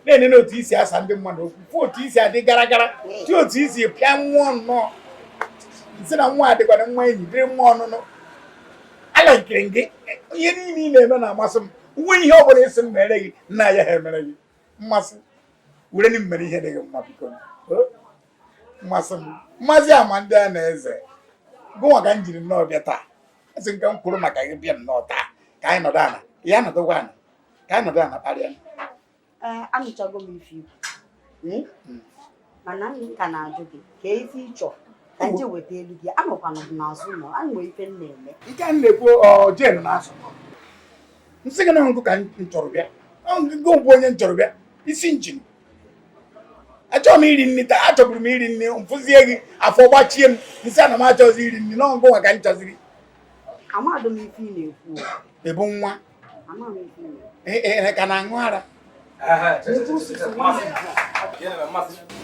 Na-enene otu isi asa ndị mmadụ okwu fụ otu isi adị gara gara ti otu isi pịa mmụọ nnọọ nsị na nwa adịkwana nwa enyi dịrị nwa ọnụnụ ala nkiri gị ihe niile ị na-eme na-amasị m nwe ihe ọ bụla isi m mere gị nna ya ha emere gị mmasị were m mere ihe dị gị mma biko mmasị m mmasị ama ndị a na-eze gụnwa ka m jiri nnọọ bịa taa asị nke m kwuru maka gị bịa nnọọ taa ka anyị nọdụ ala ya nọdụkwa ala ka anyị nọdụ ala kparịa. Anụchago m ife ikwu mana m ka na-ajụ gị ka ife ị chọ ka nje weta elu gị anọkwana m n'azụ ụlọ a nwere ife m na-eme nke a na-ekwu Jen na-asụ nsị gị na nkụ ka m chọrọ bịa ngụ bụ onye m chọrọ bịa isi njin achọrọ m iri nri taa achọburu m iri nri mfụzie gị afọ gbachie m nsị ana m achọzi iri nri na ngụ nwa ka m chọziri. Amadụ m ife ị na-ekwu. Ị bụ nwa ka na-aṅụ ara.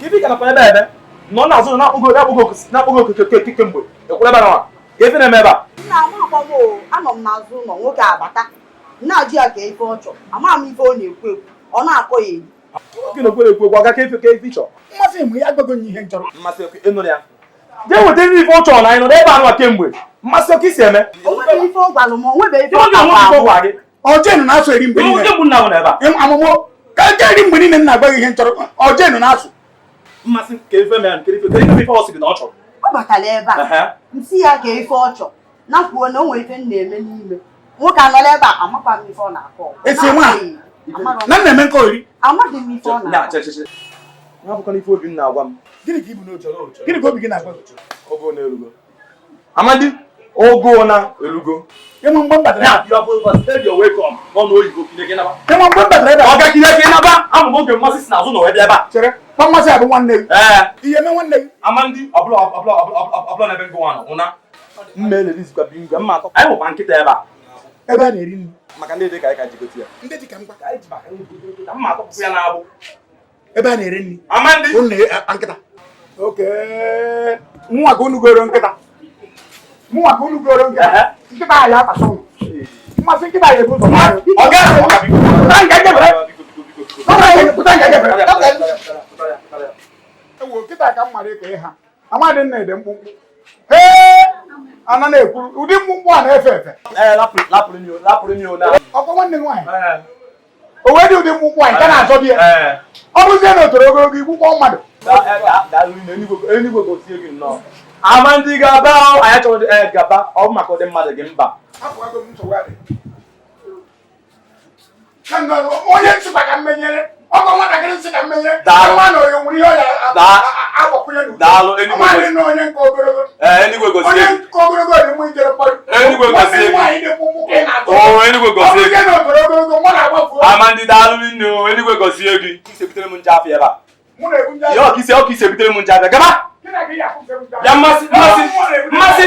Kedu ka na ebe ebe nọ n'azụ na-akpọgo oke kemgbe ekwere ebe na ka efe na-eme ebe a? Nna m agbago anọ m n'azụ ụlọ nwoke abata na-ajụ ya ka ife ọ chọrọ ama m ife ọ na-ekwu ekwu ọ na-akọ ya eri. Nwoke na-ekwu ekwu ekwu aga ka efe ka efe ị chọrọ. Mmasị m ya agbago ihe m chọrọ. Mmasị ịnụrụ ya jee weta ndị ife ọ chọrọ na anyị nọ n'ebe anụ kemgbe mmasị ọka isi eme. O nwebeghị ife ọ gwara m o nwebeghị ife ọ gwara gị. Ọjenu na-asụ eri mgbe niile. Amụmụ ka nke eri mgbe niile m na-agba gị ihe nchọrọ Ọjenu na-asụ. Mmasị ka ife mere nke ife kedu ife ọ sị gị na ọ chọrọ. Ọ batara ebe a nsị ya ka ife ọ chọrọ na kwuo na o nwere ife m na-eme n'ime nwoke anọla ebe a amakwa m ife ọ na-akọ. Esi nwa na m na-eme nke ori. Amaghị m ife ọ na-akọ. Hapụkwana ife obi m na-agwa m. Gịnị ka ibu n'obi? Gịnị ka obi gị na-agwa gị? Ogo na-erugo. Amadi ogo na erugo. Ịnwe mgbe m batara Ịnwe mgbe m batara ebe a. Ọ gakide ka ị naba amụ m oge mmasị si n'azụ na wee bịa ebe a. Chere, kpa mmasị a bụ nwanne gị. Ee. Ihe eme nwanne gị. Amadi ọbụla ọbụla ọbụla n'ebe ngụ nwa nọ ụna. Mma elelizikwa bingo mma atọ. Anyị nwekwa nkịta ebe a. Ebe a na-eri nri. Maka ndị dị ka anyị ka jigote ya. Ndị dị ka mgba. Ka anyị ji maka ndị dị ka mma atọpụpụ ya n'agbụ. Ebe a na-eri nri. Amadi. Unu na nkịta. Oke. Mụnwa ka unu goro nkịta. Mụnwa ka unu goro nkịta. Nkịta a ya akpata ụnụ. Mmasị nkịta ya ebu ụzọ. Ọga. Pụta nke jebere. Pụta nke jebere. Ewo nkịta ka m mara ịka ịha. Amadị nna ede mkpụmkpụ. Hee! Ana na-ekwuru ụdị mkpụmkpụ a na-efe efe. Ọkwa nwanne gị nwaanyị. O wee dị ụdị mkpụmkpụ a nke na-azọ di ya. Ọ bụzie na o toro ogologo igbu kpọọ mmadụ. Amadi gaba anyị chọrọ gaba ọ bụ maka ụdị mmadụ gị mba. Onye nsịkwa ka mmenyere ọkọ nwatakịrị nsị ka mmenyere nwa na onye nwere ihe ọ ya agbakwunye n'udo. Amadị na onye nke ogologo. Onye nke ogologo dị mma ijere mmadụ. Nwanne nwaanyị dị mkpụmkpụ ka ị na-atụ. Ọ bụzie na o toro ogologo mmadụ agbafuo. Amadi daalụ nne o eluigwe gọzie gị. Isi ebutere m nje afọ ebe a. Mụ na-ebu nje Ihe ọka isi ọka isi ebutere m nje afịa gaba. Ya mmasị mmasị mmasị.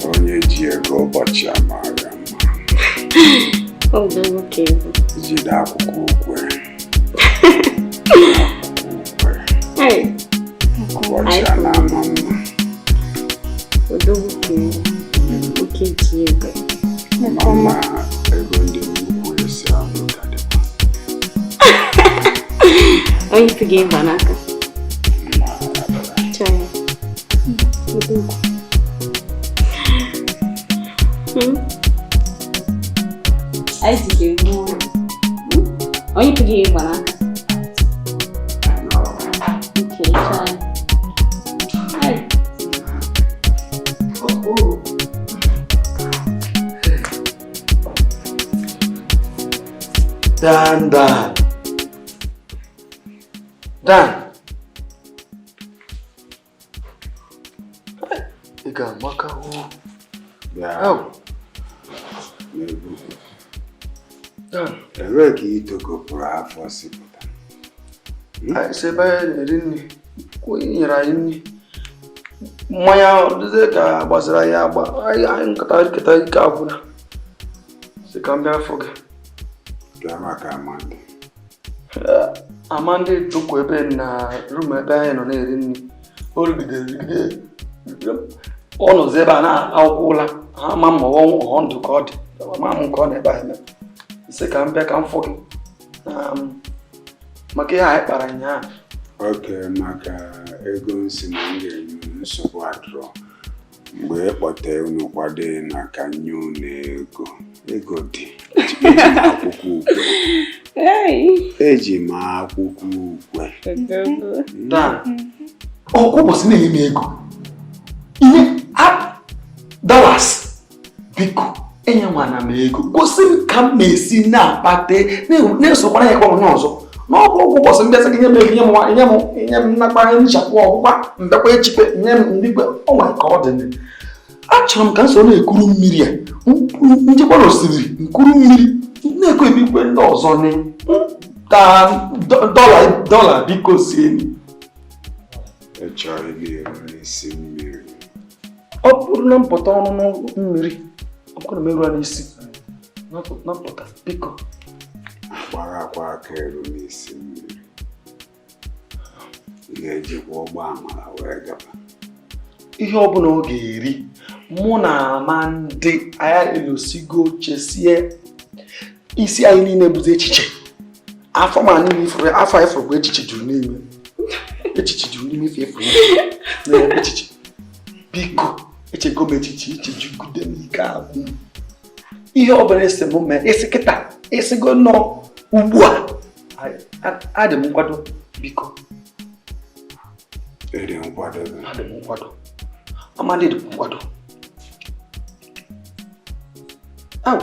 Onye ji ego ụbọchị amara mma. Jide akwụkwọ ukwe. Ụbọchị a na-ama mma. Mama ego ndị nnukwu esi ahụ ka dịkwa. Onye isi ga-ịgba n'aka. Anyị ji ga-egbu onye pụghị ịgba n'aka. Dan, Dan. Dan. Ị ga-amaka hụ. Bịa. Dan. Ebee ka ị tokopụrụ afọ si pụta? Anyị si ebe anyị na-eri nri. Onye nyere anyị nri. Mmanya dịzie ka gbasara anyị agba. Anyị nkata nketa ike agwụna. Si ka m bịa afọ gị. Bịa maka Amanda. Amanda tụkwa ebe na rum ebe anyị nọ na-eri nri. O rigidere ọ nọzi ebe a na-akwụkwọ ụla. Ha ma ma ọ ndụ ka ọ dị. Ma m nke ọ na ebe ahụ eme. Sị ka m bịa ka m fụ gị. Maka ihe anyị kpara ụnyaahụ. Oke maka ego nsị na m ga-enye nsogbu adịrọ. Mgbe ị kpọte unu kwado na ka nye unu ego. Ego dị. Eji m akwụkwọ ukwe. Eji m akwụkwọ ukwe. Ọkwụ ụbọchị na-enye m ego. Ihe dollars biko enyenwana m ego. Gosi m ka m na-esi na-akpata na-esokwara ya kwa onye ọzọ. N'ọgwụ ụgwọ ụbọchị mbịasị gị nye m ego nye m nye m nnakpa nchapụ ọgwụkwa mbịakwa echikpe nye m ndị o nwere ka ọ dị. Achọrọ m ka m so na-ekuru mmiri a njikwa n'osimiri nkuru mmiri na-ekwu ebikwe ndị ọzọ dọla biko sie m. Ị chọrọ ịna-eru n'isi mmiri. Ọ bụrụ na mpụta ọnụnụ mmiri ọ bụrụ na m eruo n'isi na mpụta biko. Agbaghakwa aka eru n'isi mmiri. Ị ga-ejikwa ụgbọ amara wee gaba. Ihe ọbụla ọ ga-eri mụ na Amanda anyị elosigo chesie isi anyị niile bụzi echiche. Afọ ma niile ifuru afọ anyị fụrụ bụ echiche juru n'ime. Echiche juru n'ime ife ifuru na echiche. Biko echego m echiche ichejugude m ike agwụ m. Ihe ọbụla esi m mee isi kịta esigo nọ ugbu a adị m nkwado biko. Ịdị nkwadobe. Adị m nkwado. Amanda dị nkwado. Aw.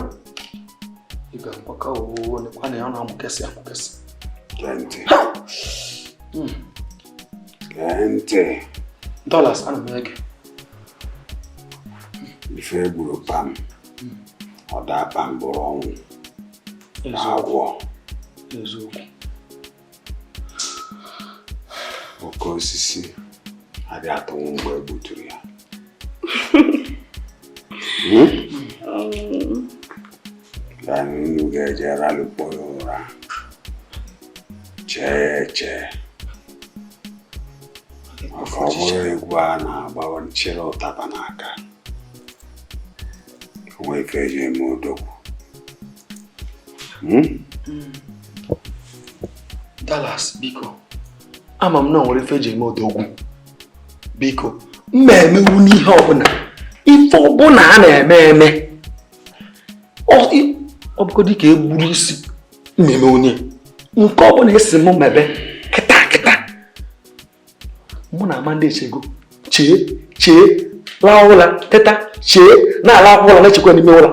Ị ga-agbaka oo nekwa na ya na-amụkesị amụkesị. Gee ntị. Gee ntị. Dollars ana m ege. Ife egburu pam. Ọ daa pam bụrụ ọnwụ. Agwọ. Eziokwu. Oke osisi adịghị atọnwụ mgbe e gbuturu ya. Ya na unu ga-eje ralụkpọ ya ụra. Chee chee. Maka ọ bụrụ egwu a na-agbawa nchịrị ụtaba n'aka. O nwee ife eji eme odogwu. Dallas biko. Ama m na o nwere ife eji eme odogwu. Biko, m emewu n'ihe ọbụla. Ife ọbụla a na-eme eme. Ọ bụgodị ka e gburu isi mmemme onye. Nke ọbụla esi m mebe kịta kịta. Mụ na Amanda echego chee chee laa ụla teta chee na-ala ụla na-echekwa n'ime ụla.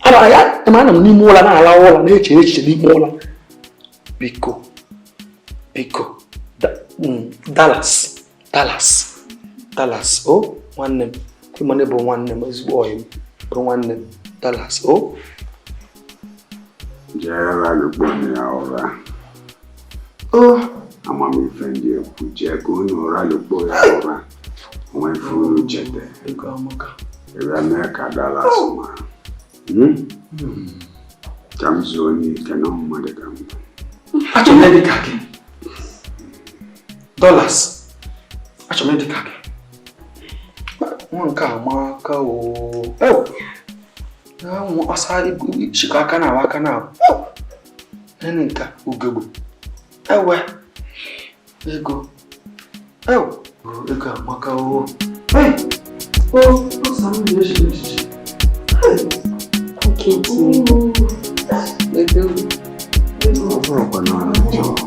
Ana m n'ime ụla na-ala ụla na-eche echiche n'ime ụla. Biko biko Dallas Dallas Dallas o nwanne m ịmane bụ nwanne m ezigbo ọyị m bụrụ nwanne m Dallas o. Jee ralụkpọ ya ụra. Amamife ndị ekwu jee ka unu ralụkpọ ya ụra. Onwe ife unu chete. Ịbịa mee ka Dallas mara. Ka m zuo n'ike na mmadụ ka m. Achọrọ m ịdị ka gị. Dollars. Achọrọ m ịdị ka gị. Nwa nke a ma aka o. Ọsa chịkọ aka na aka na nene nka ugegbe. Ewe. Ego. Ewe. Ego amaka o. Hey. O, ọsa m na-eche echiche. Hey. Odogwu.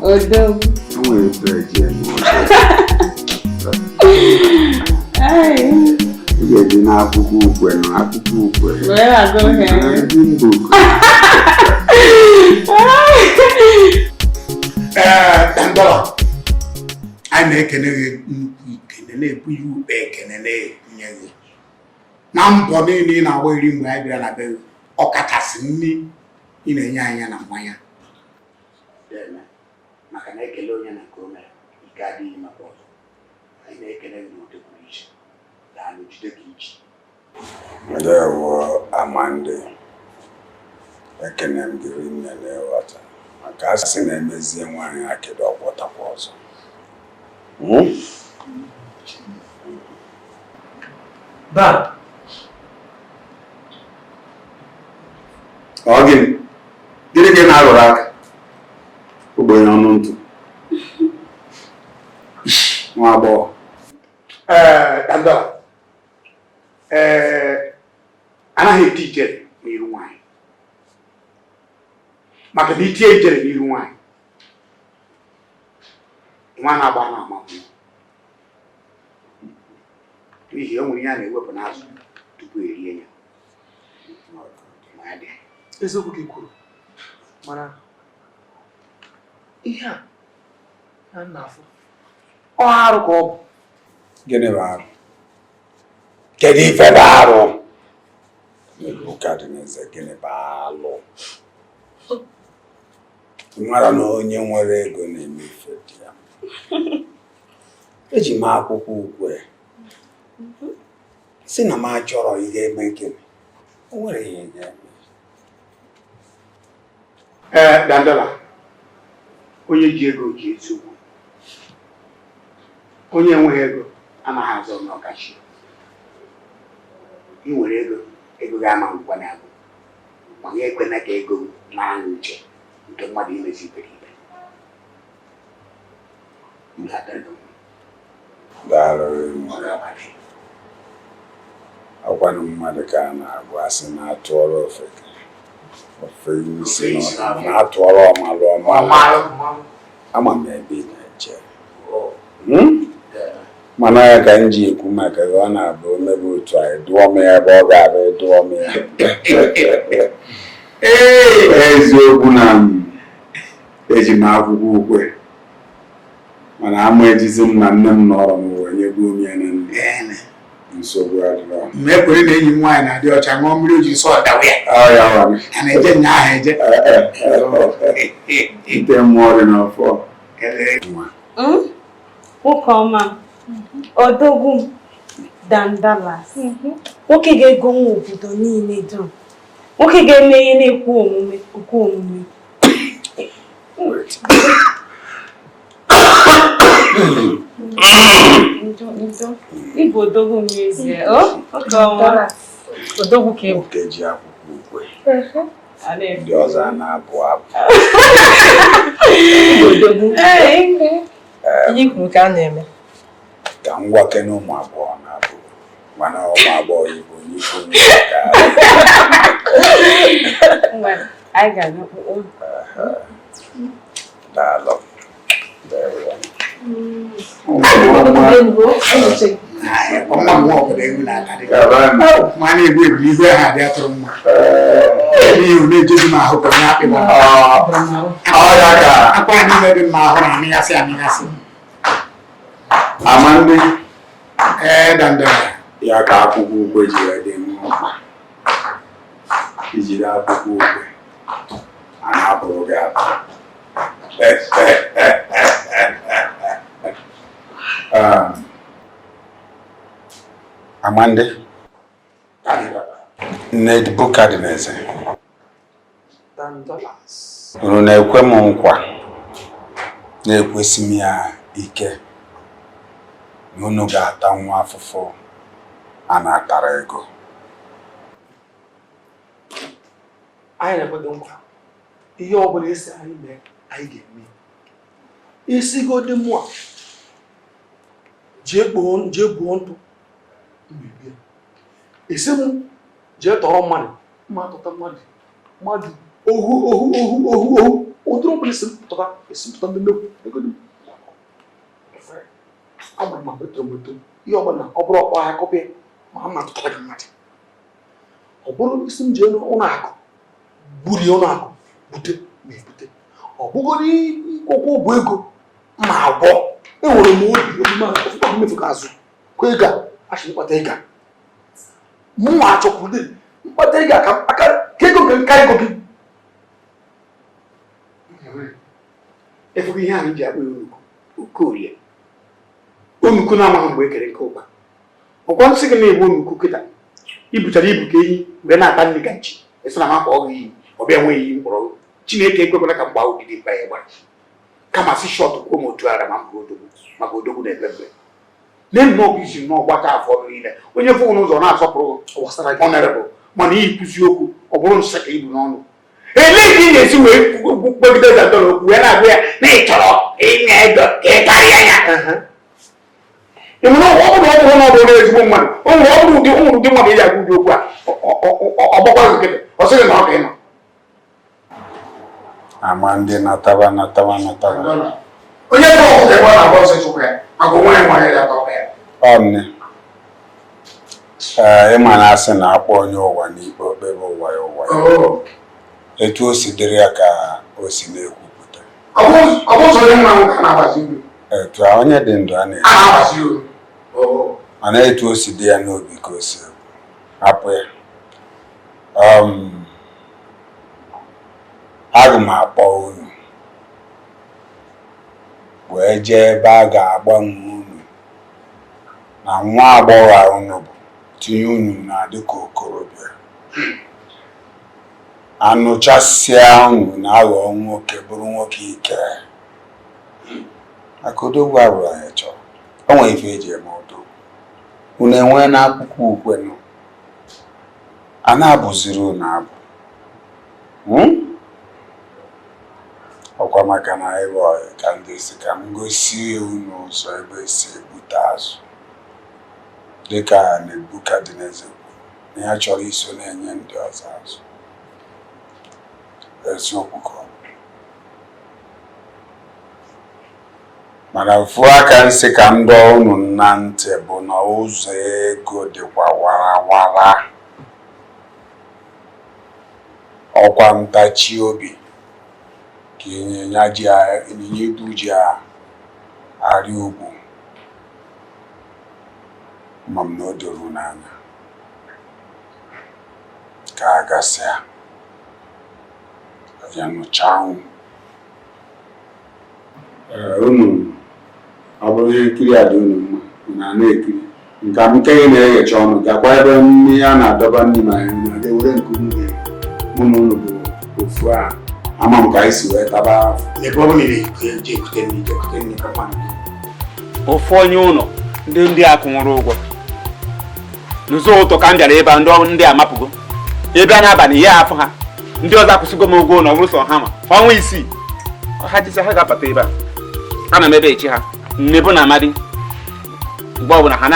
Odogwu. O nwere ife eji eme Ị ga-eji n'akwụkwọ ukwe na akwụkwọ ukwe. Where I go here? Reading book. Ee, Dandọla, anyị na-ekene gị nnukwu ekene, na-ebu ihe ukpe ekene na-ebunye gị na mbọ niile ị na-agba eri mgbe anyị bịara na be gị, ọkachasị nri ị na-enye anyị ya na mmanya. Deme, maka na ekele onye na nke o mere, ike adịghị maka ọzọ. Anyị na-ekene gị n'ụdị pụrụ iche. Daalụ, jide ka iji. Ndewo, Amandi. Ekene m gị rinne na ịghọta maka a sị na-emezie nwaanyị akịdị ọgwọtakwa ọzọ. Hmm? Ba. Ọ gịnị? Gịnị ka ị na-arụrụ aka? Ogbenye ọnụ ntụ. Nwa agbọghọ. Ee, Dandọla, ee, anaghị eti ijere n'iru nwaanyị, maka na itie ijere n'iru nwaanyị, nwa na-agba na-ama mmụọ, n'ihi o nwere ihe a na-ewepụ n'azụ tupu erie ya. Ma ya dị. Eziokwu ka ị kwuru, mana ihe a na nna afụ ọ arụ ka ọ bụ. Gịnị bụ arụ? Kedu ife bụ arụ? Nebukadneza, gịnị bụ alụ? Ị mara na onye nwere ego na-eme ife dị ya. Eji m akwụkwọ ukwe si na m achọrọ ihe eme gịnị? O nwere ihe ga-eme. Ee, Dandọla, onye ji ego ji eziokwu. Onye enweghị ego anaghị azọ n'ọkachi. Ị nwere ego, ego ga-ama ngwa na-agụ, ma ya ekwena ka ego nara uche nke mmadụ imezi iberibe. Daalụ rinne. Ọkwanụ mmadụ ka a na-agwa asị na-atụọrọ ofeke ofe isi n'ọha, na-atụọrọ ọmalụ ọmalụ. Ama m ebe ị na-eje. Hmm? Mana ya ka m ji ekwu maka gị, ọ na-abụ omebe otu anyị dụọ m ya ebe ọ ga-abụ dụọ m ya. Eziokwu na m eji m akwụkwọ ukwe, mana ama ejizi m na nne m nọrọ m wee nyegbuo m ya na nne. Nsogbu adịrọ. Mgbe ekwere na enyi m nwaanyị na-adị ọcha, ṅụọ mmiri o ji sọ ọdawa ya. Ọ ya nwa. A na-eje nya ahụ eje. Nte mmụọ dị n'ọfọ. Nwa. Nwoke ọma, odogwu m, Dandalas, nwoke ga-ego nwa obodo niile dum, nwoke ga-eme ihe na-ekwu omume okwu omume. Ndo, ndo. Ịbụ odogwu m n'ezie, o nwoke ọma. Odogwu ka ị bụ. Nwoke ji akwụkwọ ukwe. A na-eme. Ndị ọzọ a na-abụ abụ. Odogwu. Ee, Ihe i kwuru ka a na-eme. Ka m gwakene ụmụ agbọghọ na-abụ, mana ụmụ agbọghọ Igbo n'ikwu onye ka ngwa, anyị ga-aga kpụkpụ. Daalụ. Ndewo. Ọnwa nwa obodo ewu na-ata dị. Ma na-egbu egbu igwe ha adị atụrụ mma. N'ihi na-ejeghị m ahụ ka onye akpị gbara. Ọ ya ka Akwa niile dị m n'ahụ na-amịghasị amịghasị. Amandi. Ee, Dandọla. Ya ka akwụkwọ ukwe ji wee dị mkpa. Ijiri akwụkwọ ukwe a na-abụrụ gị abụ. Amandi, Nebukadneza, Dandalas. unu na-ekwe m nkwa, na-ekwesị m ya ike na unu ga-ata nwa afụfụ a na-atara ego. Anyị na-ekwe gị nkwa, ihe ọ bụla isi anyị mee, anyị ga-eme. Isigodi mụa jee kpoo, jee buo ntụ mmebie, isi m jee tọrọ mmadụ, mma tọta mmadụ, mmadụ ohu ohu ohu ohu ohu, ụdịrị ọbụla isi m tọta, isi m tọta ndị nnekwu ego dị m. Amụrụ m etoro m eto, ihe ọbụla ọ bụrụ ọkpọ ahịa kọpịa, ma m na-atụtara gị mmadụ. Ọ bụrụ isi m jee n'ụlọ akụ, burie ụlọ akụ, bute ma ebute. Ọ bụgoro ịgwọkwa ọgwụ ego ma agwọ enwere m obi obi m obi mmefu ka azụ kwa ego a achọrọ ịkpata ego a mụnwa achọkwuru mkpata ego a ka aka ka ego nke nka ego gị. Efugo ihe ahụ ji akpọ ya onukwu okorie onukwu na-amaghị mgbe e kere nke ụkpa ọkwa nsị gị na-egbu onukwu kịta ibuchara ibu ka enyi wee na-ata nri ka nchi esi na m akpọ gị iyi ọ bịa nwe iyi mkpọrọ Chineke ekwekwala ka mgba ogidi mkpa ya gbara kama si shọt kwuo m otu ara ma m bụrụ odogwu maka odogwu na-epe mpe lee nnọọ ka isi nnọọ gbata afọ ọnụ niile onye fụrụ n'ụzọ na-asọpụrụ honorable mana iyi kwụzi okwu ọ bụrụ nsị ka ibu n'ọnụ elee ka ị na-esi wee kpegide dadọrọ okwu wee na-agwa ya na ị chọrọ inye ego ka ị karịa ya. Ị mụrụ ọ bụrụ ọ bụrụ na ọ bụrụ ezigbo mmadụ o nwere ọ bụrụ ụdị o nwere ụdị mmadụ eji agwa ụdị okwu a ọ gbakwa nkịtị ọ sịghị na ọ ka ị nọ. Ama ndị nataba nataba nataba. Onye bụ ọkụkọ ebe ọ na-agba ọsọ chụpụ ya maka onwe ya nwere ya tọọ ya. Ọ nne. Ee, ịma na asị na-akpọ onye ụwa n'ikpe okpebe ụwa ya ụwa ya. Etu o si dịrị ya ka o si na-ekwupụta. Ọ bụ ụzọ onye nwụrụ anwụ ka a na-agbazi uru. Etu a onye dị ndụ a na-ekwu. A na-agbazi uru. Mana etu o si dị ya n'obi ka o si ekwu. Hapụ ya. Aga m akpọ unu wee jee ebe a ga-agbanwe unu na nwa agbọghọ a unu bụ tinye unu na dịka okorobịa anụchasịa unu na-aghọ nwoke bụrụ nwoke ike maka odogwu abụrụ anyị chọrọ o nwere ife eji eme odogwu unu enwee n'akwụkwọ ukwenụ a na-abụziri unu abụ ọkwa maka na ịbụ ọyị ka ndị si ka m gosi unu ụzọ ebe esi egbute azụ dịka Nebukadneza kwuru na ya chọrọ iso na-enye ndị ọzọ azụ eziokwu ka ọ bụ mana ofu aka nsị ka m dọọ unu na ntị bụ na ụzọ ego dịkwa warawara ọkwa ntachi obi ka ịnyịnya ibu ji arị ugwu ma m na o doro n'anya ka a gasịa ya nụchaa unu ọ bụrụ ihe nkiri a dị unu mma unu a na-ekiri nke m nke gị na-eghecha ọnụ gakwa ebe nri a na-adọba nri ma ya unu ga-ewere nke unu ga-eri mụ na unu bụ ofu a ama m ka anyị si wee taba afọ. Ofu onye ụlọ ndị a kwụnwụrụ ụgwọ n'ụzọ ụtọ ka m bịara ebe a ndị amapụgo ebe a n'abalị ya afọ ha ndị ọzọ akwụsịgo m ụgwọ ụlọ bụrụ sọ ha ma ọnwa isii ha jisi ha ga-abata ebe a ana m ebe echi ha nnebu na amadi mgbe ọbụla ha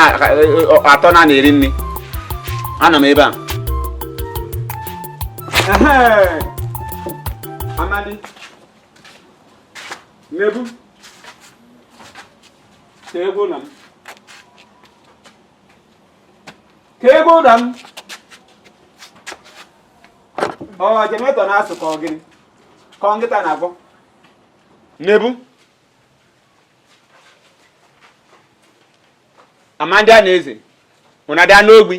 atọ na na-eri nri ana m ebe a. Amadi nnebu ka ego ụlọ m ka ego ụlọ m ọ jeneretọ na-asụ ka ọ gịnị ka ọ nkịta na-agwọ nnebu Amadi a na-eze ụna dị n'ogbi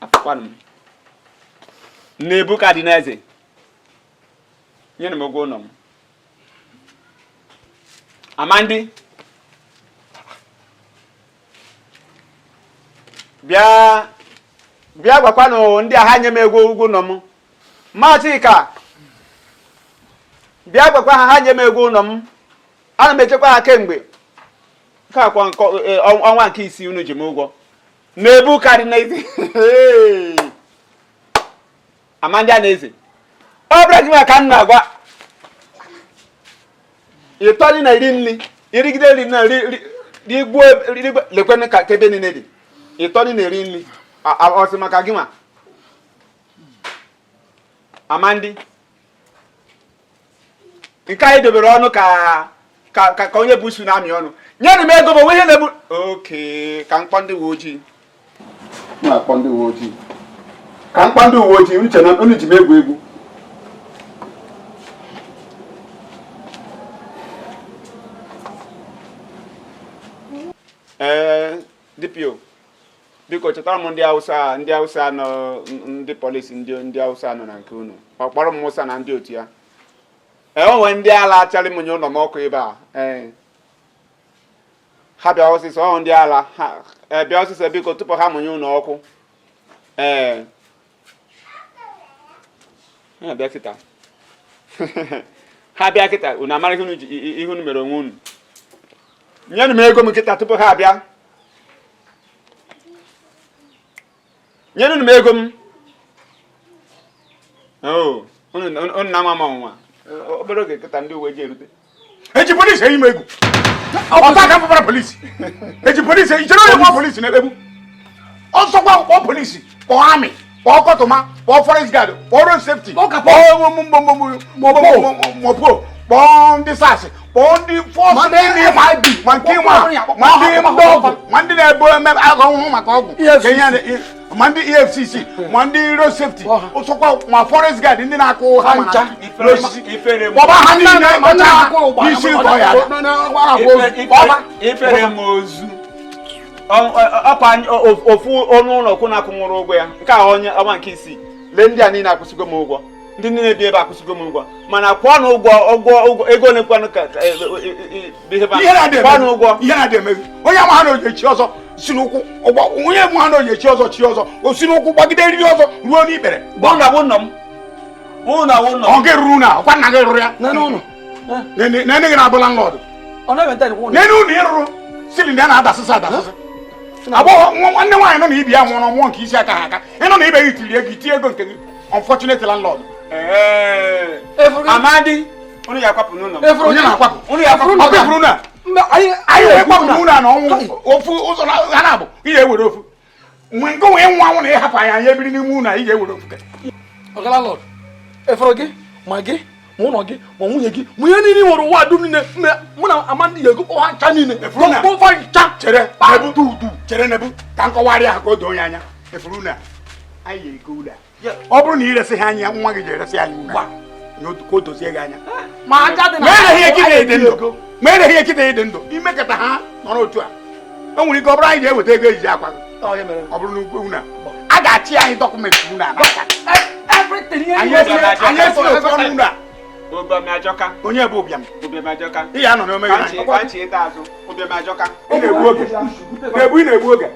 afụkwanụ m nnebu ka dị n'eze nyere m ụgwọ ụlọ m Amadi bịa bịa gwakwanụ ndị a ha nye m ego ụgwọ ụlọ m Machika bịa gwakwa ha ha nye m ego ụlọ m ana m echekwa ha kemgbe nke akwa ọnwa nke isii unu ji m ụgwọ na-ebu karị n'ezi Amadi a na-eze ọ bụrụ gị maka m na-agwa ịtọrị na iri nri irigide nri na rigbuo lekwenụ ka ebe niile dị ịtọrị na eri nri ọsị maka gị nwa Amadi nke anyị dobere ọnụ ka ka ka onye bụ usu na-amị ọnụ nyere m ego bụ onwe ihe na-ebu oke ka mkpọ ndị uwe ojii na-akpọ ndị uwe ojii. Ka mkpa ndị uwe ojii uche na unu ji m egwu egwu. Ee, DPO, biko chetara m ndị Hausa, ndị Hausa nọ, ndị polisi, ndị Hausa nọ na nke unu. Ọ kpọrọ m Musa na ndị otu ya. Ee, o nwere ndị ala achara m nye ụlọ m ọkụ ebe a. Ee, ha bịa ọsịsọ, ọ ndị ala ha bịa ọsịsọ biko tupu ha mụnye ụlọ ọkụ. Ee, ha bịa kịta. Ha bịa kịta, unu amara ihe unu ji ihe unu mere onwe unu. Nyenụ m ego m kịta tupu ha abịa. Nyenụ m ego m. Oo, unu na-ama m ọnwụnwa. Obere oge kịta ndị uwe ojii erute. Eji polisi eyi m egwu. Ọta ka mfụbara polisi. Eji polisi eyi chere onye kpọọ polisi na-ekpegbu. Ọsọkwa kpọọ polisi, kpọọ amị, kpọọ kọtụma, kpọọ forest guard, kpọọ road safety, kpọọ mopo, kpọọ ndị SARS, kpọọ ndị force niile, ma nke nwa, ma ndị ndị ọgwụ, ma ndị na-ebu eme ahụhụ maka ọgwụ, ka ihe ma ndị EFCC, ma ndị road safety, ọsọkwa ma forest guard ndị na-akụ ha ncha kpọba ha niile kpọcha ha n'isi nke ọya. Ifere m ozu. Ọkwa ofu ọnụ ụlọ kwụ na-akwụnwụrụ ụgwọ ya. Nke a onye ọnwa nke isii. Lee ndị a niile akwụsịgo m ụgwọ. Ndị niile bi ebe akwụsịgo m ụgwọ. Mana kwụọ na ụgwọ ụgwọ ego ole kwanụ ka kwụọ na ụgwọ. Ihe na-adị emeghi. Onye ama ha na oji echi ọzọ si n'ụkwụ ụgbọ, onye ma ha na oji echi ọzọ chi ọzọ o si n'ụkwụ gbagide eriri ọzọ ruo n'ikpere. Ụnụ awụ nọ m. Ụnụ awụ nọ m. Ọ gị ruru na ọkwa nna gị rụrụ ya. Nene gị na-abụ landlord. Nene ụlọ ị rụrụ silinda na-adasịsị adasịsị. Agbọghọ nwanne nwaanyị nọ na ibi ya nwụrụ nwụọ nke isi aka ha aka. Ị nọ na ibe gị tiri ego itinye ego nke gị. Unfortunate landlord. Amadi, unu ya akwapụ n'ụlọ m. Onye na-akwapụ? Unu ya akwapụ. Ọ bụ na anyị wee kwapụ n'ụlọ a na ọnwụ ofu ụzọ ha na-abụ ị ga-ewere ofu. Mgbe nke onwe nwa anwụ na ịhapụ anyị anyị ebiri n'ime ụlọ anyị ga-ewere ofu. Ọga landlord, efere gị ma gị ma ụlọ gị ma nwunye gị ma ihe niile nwere ụwa dum niile mụ na Amadi ga-ego kpọwa ncha niile. Kpọwa ncha. Chere nebu chere nebu ka nkọwarịa ha ka o doo onye anya. Efere ụlọ anyị ga-ego ụlọ a. Ọ bụrụ na ị resị ha anya nwa gị ga-eresị anyị ụlọ ka o dozie gị anya. Ma aja dị na ma ereghị ihe kịta ịdị ndụ imekọta ha nọrọ otu a. O nwere ike ọ bụrụ anyị ga-eweta ego ejiji akwa gị. Ọ bụrụ na ukwu ụlọ a ga-achị anyị dọkụmentị ụlọ a n'aka. Anyị esi n'otu ọnụ ụlọ a. Onye bụ ụbịam? Ị ya nọ n'ome gị. Ị na-egbu oge. Ị na-egbu oge.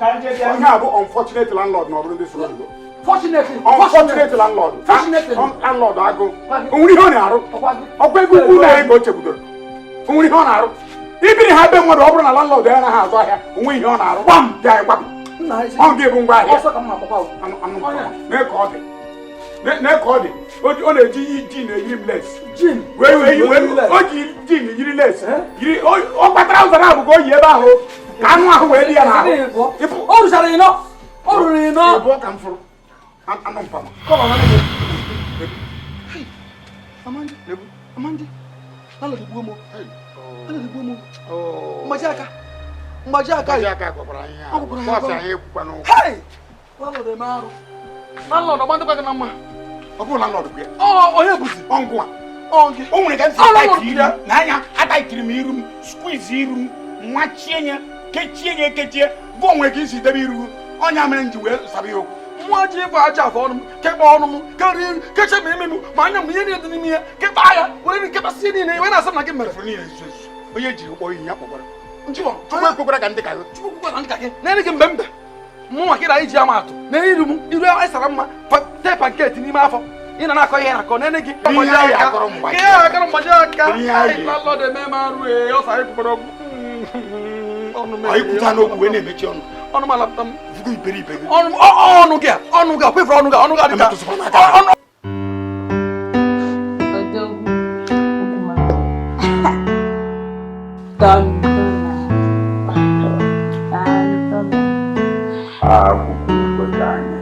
Onye a bụ unfortunate landlord na ọ bụrụ ndị soro oyibo. Unfortunate landlord. Landlord agụ. O nwere ihe ọ na-arụ. Ọkwa ego ukwu ụlọ anyị ka o chekwudoro. O nwere ihe ọ na-arụ. Ibiri ha be mmadụ ọ bụrụ na landlord ya anaghị azụ ahịa, o nweghị ihe ọ na-arụ. Gbam bịa anyị kwapụ. Ọ ga-ebu ngwa ahịa. Mee ka ọ dị. Mee ka ọ dị. Ọ na-eji jin eyiri m les. O ji jin yiri les. Ọ kpatara ụzọ na-abụ ka o yi ebe ahụ ka anụ ahụ wee dị ya n'ahụ. O rụchara ịnọ. O rụrụ ịnọ. Ịbụọ ka m fụrụ. Anụ mpama. Amandi, Amandi, landlord egbuo m. Landlord egbuo m. Mgbaji aka. Mgbaji aka. Mgbaji aka gwakwara anyị ya. Bọọsụ anyị ekwukwa n'ụkwụ. Hey! Landlord eme arụ. Landlord ọgbandịkwa gị na mma. Ọ bụrụ landlord bụ ya. Ọ onye bụzi? Ọ ngụwa. Ọ gị. O nwere ka m si ataitiri iru n'anya ataitiri m iru m squeeze iru m nwachie ya kechie ya ekechie bụ onwe ka isi debe iru ọnya mere m ji wee saba ya okwu. Nwa ji ịgwa aja afọ ọnụ m kekpa ọnụ m kerie keche ma imi m ma anya m ihe niile dị n'ime ya kekpa ya were nri kekpasị ihe niile wee na-asị m na gị mere. Onye jiri ụkpọ iyi ya kpọkwara. Njiwa Chukwu ekwekwara ka ndị ka gị. Chukwu ekwekwara ndị ka gị. Na-ere gị mbe mbe. Mụ nwa kịra iji ama atụ. Na iru m iru anyị sara mma tee panketi n'ime afọ. Ị na na-akọ ihe na-akọ na-ene gị. Ihe anyị akọrọ mgbaji. Ihe anyị akọrọ mgbaji aka. Landlord eme m arụ ee ọsọ anyị kwukwara ọgwụ. Anyị kwuta n'okwu wee na-emechi ọnụ. Ọnụ m alapụta m. Fugu iberibe gị. Ọnụ ọnụ gị a ọnụ gị a kwefere ọnụ gị ọnụ gị adịka. Ọnụ. Akwụkwọ ukwe ka anyị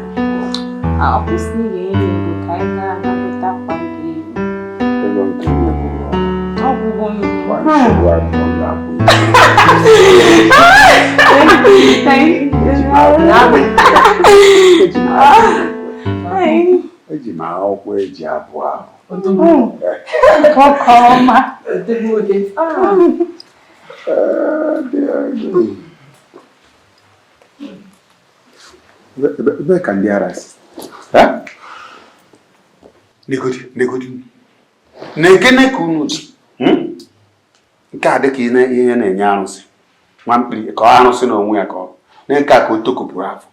akwụsị ga-enye ego ka anyị gaa gote akwa nke ego nke ihe bụrụ ọgwụgwọ gwa nsogbu adịghị ga-akwụ. Thank you. Eji m akwụkwọ eji abụ abụ. Nwoke ọma. Ebe ka ndị ara si? Negodi, negodi. Na-ekene ka unu ji. Nke a dịka ihe na-enye arụsị. Nwa mkpiri ka ọ arụsị n'onwe ya ka ọ. Na nke a ka o tokopụrụ afọ.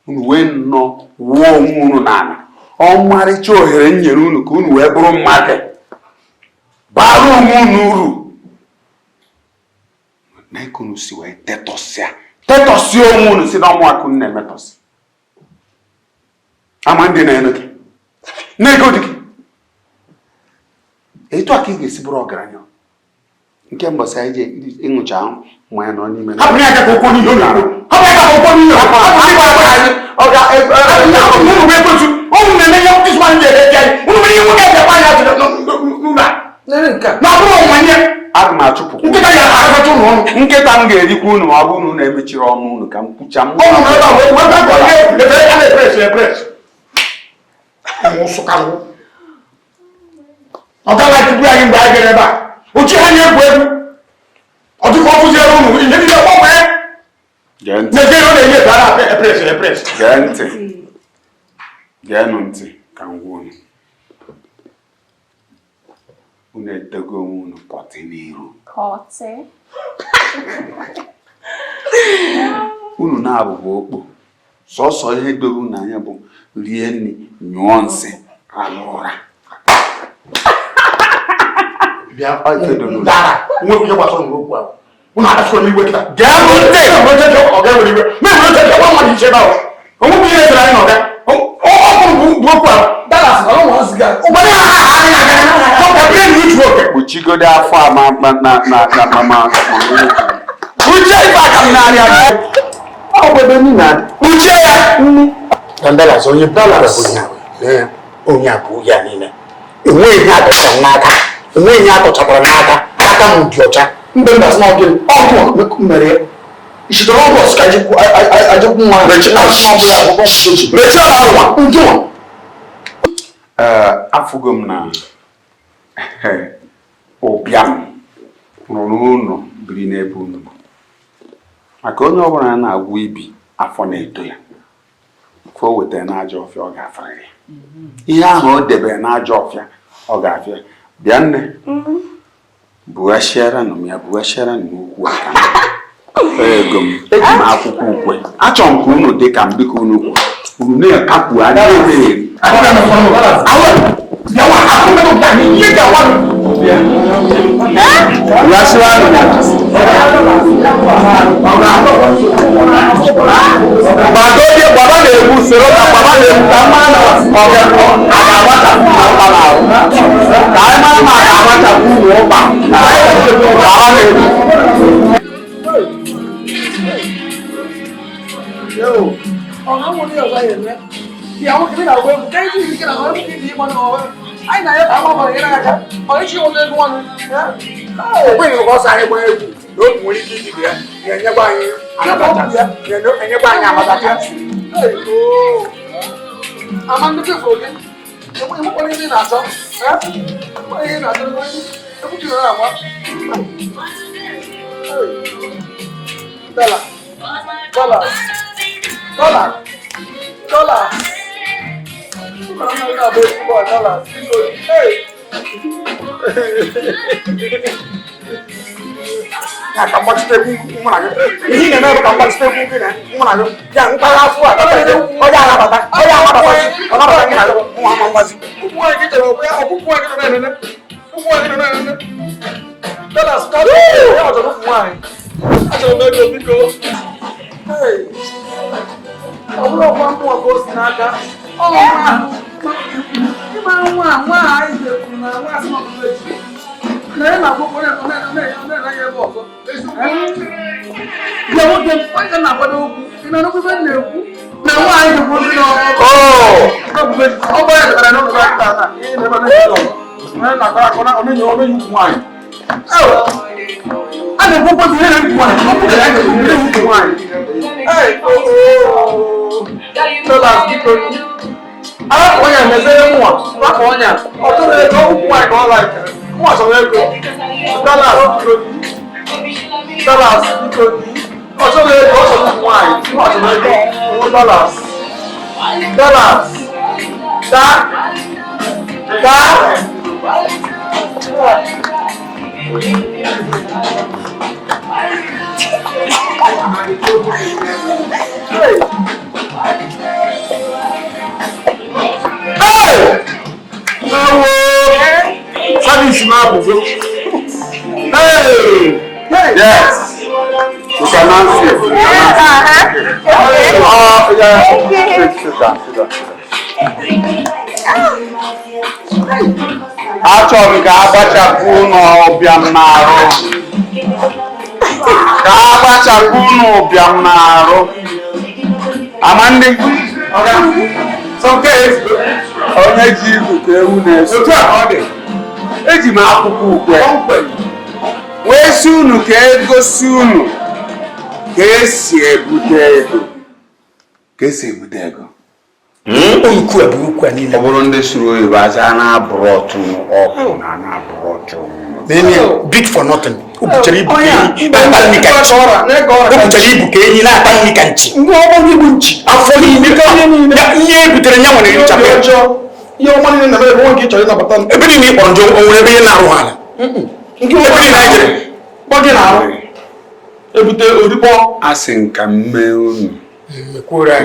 Unu wee nnọọ wuo onwe unu n'ala. Ọmarịcha ohere m nyere unu ka unu wee bụrụ mmadụ. Bara onwe unu uru. Na ka unu si wee tetọsịa. Tetọsịa onwe unu si n'ọmụ akụ unu na-emetọsị. Ama ndị na-enu gị. Na-ego dị gị. Etu a ka ị ga-esi bụrụ ọgaranya. Nke mbọsị anyị ji ịṅụcha ahụ mmanya nọ n'ime. Hapụ ya aka ka okwu n'ihe ọ na-arụ. Hapụ ya aka ka okwu n'ihe ọ na-arụ. Unu bụ ekwensu. Unu na-eme ihe ndị sụmanụ na-eme anyị. Unu mere ihe nwoke ji akpa anyị ajụjụ n'ụlọ a. Na ọ bụrụ ọnwa nye. Aga m achụpụ. Nkịta ya arụcha ụlọ ọnụ. Nkịta m ga-erikwa unu ma ọ bụrụ na unu emechiri ọnụ unu ka m kwucha m. Ọnụ na ebe a wee wee ka onye ebe a na-epresi epresi. Ụmụ nsụkarụ. Ọ gaghị atụgbu anyị mgbe anyị bịara ebe a. Ochi ha na-egwu egwu. Ọ dịka ọ kụziere unu ihe niile gbanwee. Gee ntị. N'ezie ọ na-enye ebe a na-epresi epresi. Gee ntị. Geenụ ntị ka m gwa unu. Unu etego onwe unu pọtị n'iru. Kọtị. Unu na-abụbụ okpo. Sọsọ ihe doro unu anya bụ rie nri, nyụọ nsị, rahụ ụra. Bịa, ndara, nwe ihe gbasara n'okwu ahụ. Unu akpasụkwara m iwe kịta. Geenụ ntị! Ọ ga-ewere iwe. Ma ewere oche gwa mmadụ iche ebe ahụ. Onwekwu ihe esere anyị n'ọga. Ọ bụrụ bụ okwu ahụ. Dallas, ọ nwa ziga. Ụgbọdị ha ha ha na-aga. Ọ bịa na uchu oke. Kpuchigodo afọ a ma ma na na na ma ma kpuchie ife aka m n'anya. Ọ bụ ebe nri na-adị. Kpuchie ya! Na Dallas, onye Dallas onye a bụ ya niile. Enweghị ihe atọchara n'aka. Enweghị ihe atọchakwara n'aka. Aka m dị ọcha. Mbe mba sị na ọ gịnị? Ọ gịnwa mere ya. Ichitara ọgọst ka ajekwu nwa. Mechie ọnụ nwa. Nke nwa. Ee, afụgo m na ụbịam rụrụ ụlọ biri n'ebe unu nọ. Maka onye ọbụla na-agwụ ibi afọ na-eto ya. Ka o wetara n'ajọ ọfịa ọ ga-afịrị ya. Ihe ahụ o debere n'ajọ ọfịa ọ ga-afịa. Bịa nne. Bughasịaranụ m ya, bughasịaranụ m okwu aka m. Ego m, eji m akwụkwọ ukwe. Achọrọ m ka unu dị ka m dịka unu kwuru. Unu na-akapụ anya na-eri. Bughasịaranụ ya. Gbado onye gbaba na-egbu soro ka gbaba na-egbu ka mma na ọ ga-agbachapụ ụkpa n'ahụ. Ka anyị mara ma a ga-agbachapụ unu ụkpa. Gbaba na-egbu. Okwenye ka ọsọ anyị gbaa egwu na otu nwere ike ijide ya na-enyekwa anyị enyekwa anyị amatacha. Dollar, dollar, dollar, dollar. Dollar, hey. Ya ka mgbachite egwu mụ na gị. Ihe ị na-eme bụ ka mgbachite egwu gị na mụ na gị. Ya mpaghara afọ a onye anabata onye anabata ọ nabata gị na gị mụ ama mgbazi. Ụmụ nwaanyị gị chọrọ ọkụ ya, ọkụ ụmụ nwaanyị gị nọ na-enene. Ụmụ nwaanyị nọ na-enene. Dollars, dollars. Ya chọrọ ụmụ nwaanyị. Achọrọ m ego biko. Hey. Ọ bụrụ ọkwa mmụọ ka o si n'aka. Ọ nwa ịma nwa nwa anyị jekwuru na nwa asị n'ọbụla echi. Na ya na-akwụkwọ ya nọ na-enye ebe ọzọ. Bịa nwoke, onye na-akwado okwu. Ị na-anụkwu ife m na-ekwu? Na nwaanyị dịkwa ozi n'ọrụ. Ọ bụ ya debere n'ụlọ ya taa na ihe na-ebe na-ebe ọzọ. Onye na-akọ akọ na omenye omenye ukwu nwaanyị. A na-ekwu okwu ihe na-ekwu nwaanyị. Ọ bụrụ ya na-ekwu ihe na-ekwu nwaanyị. Hey, oh, dollars, biko. Arapụ onye a mezere mụnwa. Rapụ onye a. Ọ chọrọ ego, ụmụ nwaanyị ka ọ laikere. Mụnwa chọrọ ego. Dallas, biko di. Dallas, biko di. Ọ chọrọ ego, ọ chọrọ ụmụ nwaanyị. Mụnwa chọrọ ego. Ụmụ Dallas. Dallas. Da. Da. Hey! Hey! Ewo! Service m abụgo. Hey! Yes. You can now see it. You can now see it. Oh, yeah. Sit down, sit down, sit down. Achọrọ m ka agbachapụ ụnụ ụbịam n'arụ. Ka agbachapụ ụnụ ụbịam n'arụ. Amandị. Onye ji igu ka ewu na-eso. Otu a ka ọ dị. Eji m akwụkwọ ukwe. Wee sị unu ka egosi unu ka esi ebute ego. Ka esi ebute ego. Ukwu a bụ ukwu a niile. Ọ bụrụ ndị sụrụ oyibo aza na-abụrụ ọtụ ọkụ na na-abụrụ ọtụ. Big for nothing. O butere ibu ka enyi na-ata nri ka nchi. O butere ibu ka enyi na-ata nri ka nchi. Nchi. Afọ niile ihe e butere ya nwere nchapụ. Ihe ọma niile na-eme ebe nwoke chọrọ ịnabata m. Ebe niile ị kpọrọ njọ o nwere ebe ihe na-arụ ala. Nke ebe niile anyị jere. Kpọ gị na-arụ. Ebute orikpọ. A sị m ka m mee unu.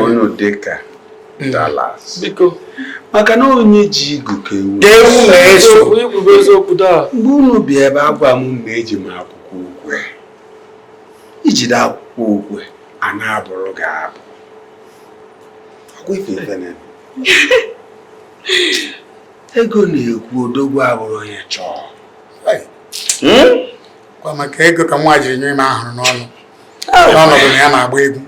Unu dịka Dallas. Biko. Maka na onye ji igu ka ewu Ewu na-eso. Mgbe unu bịa ebe agwa m na eji m akwụkwọ ukwe. Ijide akwụkwọ ukwe a na-abụrụ gị abụ. Ọkwa ife ife na-eme. Ego na-ekwu odogwu abụrụ onye chọọ. Kwa maka ego ka nwa jiri nye m ahụrụ n'ọnụ. N'ọnọdụ na ya na-agba egwu.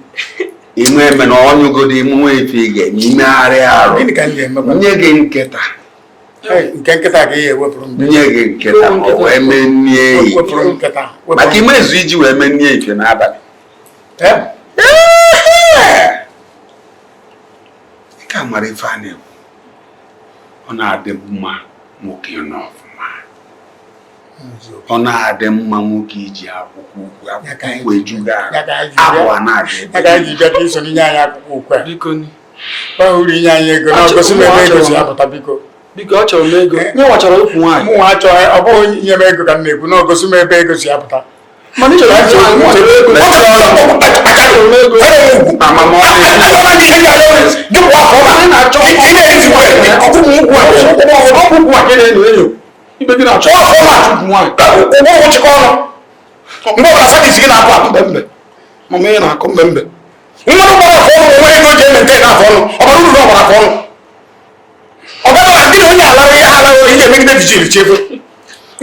Ime eme na ọnyụgodo ime ife ị ga-eme imegharị arụ. Gịnị ka m ga-emekwa? Nye gị nkịta. Nke nkịta ka ị ga-ewepụrụ m. Nye gị nkịta ma ọ wee mee nri ehihie. Wepụrụ m nkịta. Maka imezu iji wee mee nri ehihie n'abalị. Ị ka mara ife a na-ekwu. Ọ na-adị mma nwoke nọ ọfụma. Ọ na-adị mma nwoke iji akwụkwọ ukwu akwụkwọ ukwu ejugo arụ. Abụ a na-adị ebe. Ya ka anyị ji bịa ka iso n'inye anyị akwụkwọ ukwu a. Gwa uru inye anyị ego na gosi m ebe ego si apụta biko. Biko achọrọ m ego. Nye nwa chọrọ ikwu nwaanyị. Mụ nwa achọghị ọ bụghị inye m ego ka m na-ekwu na gosi m ebe ego si apụta. Mana ị chọrọ ikwu nwaanyị, mụ chọrọ ego. Achọrọ m ego. Ibe gị na-achọ nwaanyị. Mgbe ọbụla service gị na-apụ apụ. Mbe mbe. Mama ihe na-akọ mbe mbe. Mmadụ gbara afọ ọnụ onwe ego ji eme nke na-afọ ọnụ. Ọ bara uru na ọ gbara afọ ọnụ. Ọ gaghị gị na onye alara ihe alara ihe emegide vigil chefu.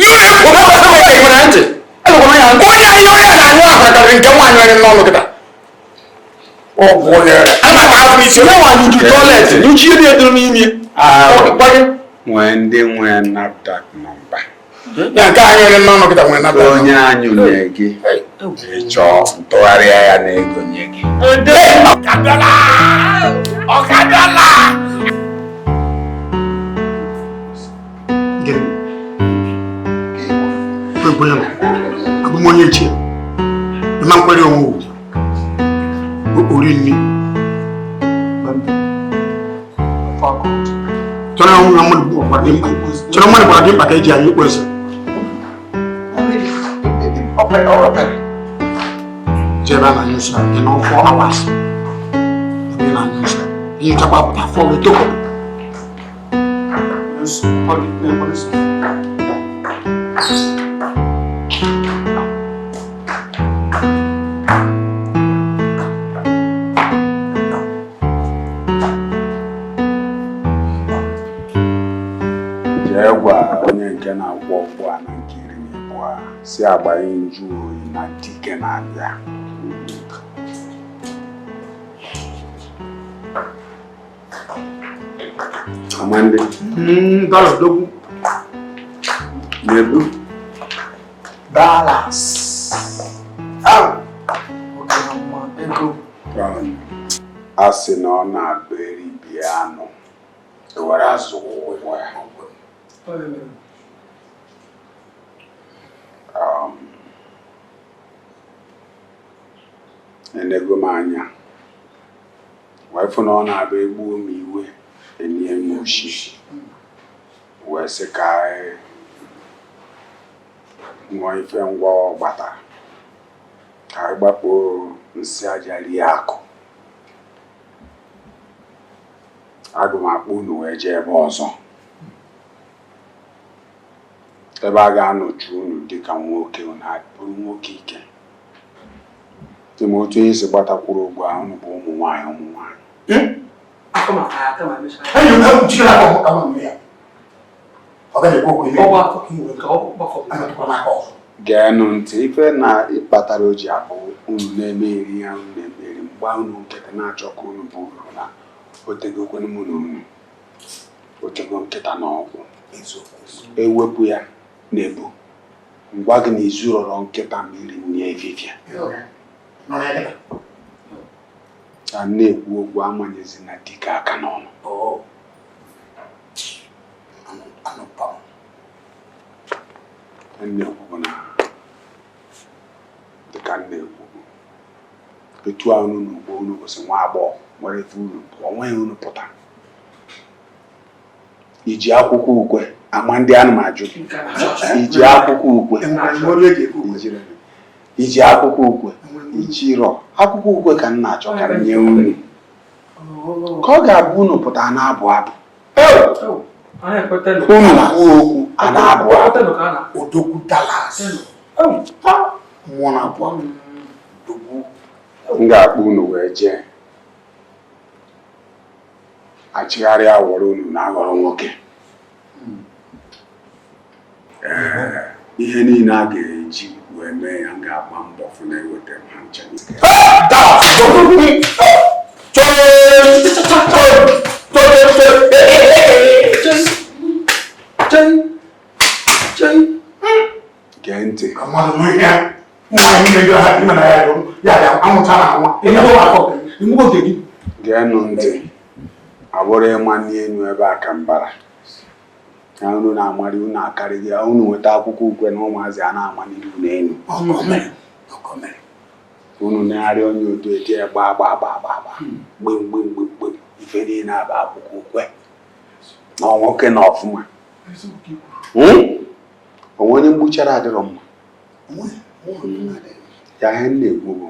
Ihe na-ekwu na ọ Nwere ntị. Onye anyị onye na-anyụ ahụ karịrị nke nwaanyị nwere n'ọnụ kịta. Ọgwụ onye a na-akpa ahụ n'isi. Onye nwaanyị ju tọiletị, nyuchie ihe dị n'ime. Arụ nwee ndị nwee NAFDAC nọmba. Ya nke anyị nwere n'ọnụ kịta nwere NAFDAC. Onye anyụ nye gị ịchọọ ntụgharịa ya na ego nye gị. Ọkadọla! Ọkadọla! Abụ m onye ichie. Ịma nkwere onwe ugwu. Ori nni. Chọrọ mmadụ gwara gị mkpa ka eji anyị ikpo eze. Jee ebe a na-anyụ nsị ị nọ 4 hours. Ebe ị na-anyụ nsị. Ihe nchekwa pụta afọ gị toko. Jee gwa onye nke na-akwọ ụgbọ a na nke iri na abụọ si agbanye nju oyi na dike na-abịa. Amande. Dọla odogwu. Nebu. Dallas. Oke na mma ego. A sị na ọ na-abụ eribie anụ Ewere azụ ụgwọ ya. Enego m anya wee fụ na ọ na-abịa egbuo m iwe enye m oshi wee sị ka anyị ṅụọ ife ngwa ọ gbatara ka anyị gbakpoo nsị aja rie akụ. Aga m akpọ unu wee jee ebe ọzọ ebe a ga-anọchi unu dịka nwoke, unu bụrụ nwoke ike. Dị ma otu onye si gbatakwuru ụgwọ ahụ, unu bụ ụmụ nwaanyị ụmụ nwaanyị. Geenụ ntị ife na ịkpatara o ji abụ unu na-eme eri ya, unu na-eme eri mgba unu nkịtị na-achọ ka unu bụ uru na otegokwenụ mụ na unu otego nkịta na ọgwụ ewepụ ya na-ebu ngwa gị na izu rọrọ nkịta mmiri nri efifia ka m na-ekwu okwu amanyezi na dike aka n'ọnụ. M na-ekwu bụ na dịka m na-ekwu bụ etu a unu n'ugbo unu gosi nwa agbọghọ nwere ife unu onweghị unu pụta iji akwụkwọ ukwe ama ndị anụ m ajụ gị iji akwụkwọ ukwe iji akwụkwọ ukwe ijirọ akwụkwọ ukwe ka m na-achọ ka m nye unu ka ọ ga-abụ unu pụta na-abụ abụ unu kwuo okwu a na-abụ abụ. Odogwu Dallas, mmụọ na-abụ abụ, odogwu. M ga-akpọ unu wee jee achịgharị awọrọ unu na-aghọrọ nwoke. Ee, ihe niile a ga-eji wee mee ya, m ga-agba mbọ fụ na eweta m ha ncha. Dallas, odogwu. Chọọ chọọ chọọ. Gee ntị. Ka mmadụ nụ ihe nwaanyị mejọrọ ha ime na ya ya ya anwụchara anwa. Geenụ ntị, abụrụ ịma n'elu ebe a ka mbara na unu na-amarị unu akarịghị ya, unu nweta akwụkwọ ukwe na ụmụazị a na-ama n'ihu n'elu unu na-arị onye otu eti ya gbaa gbaa gbaa gbaa gbaa gbim gbim gbim gbim ife niile aba akwụkwọ ukwe na nwoke na ọfụma. Onwe onye mgbuchara adịrọ mma ya. Ihe m na-ekwu bụ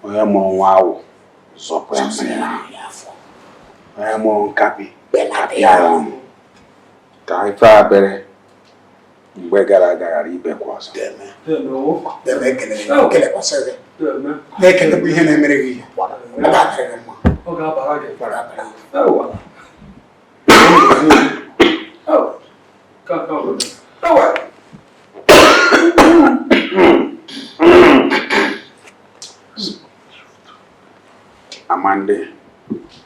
onye mụrụ nwa awụ zọpụ ya mmiri n'afọ, onye mụrụ nkapị kapịa ya ọnụ ka ife a bere mgbe gara aga ghara ibekwa ọzọ. Na-ekele bụ ihe na-emere gị ihe ọ ga-adịrị gị mma. Ọ ga-abara gị. Ọ ga-abara gị. Ewa. Ewa. Ka ọ bụ. Ewa. Amande.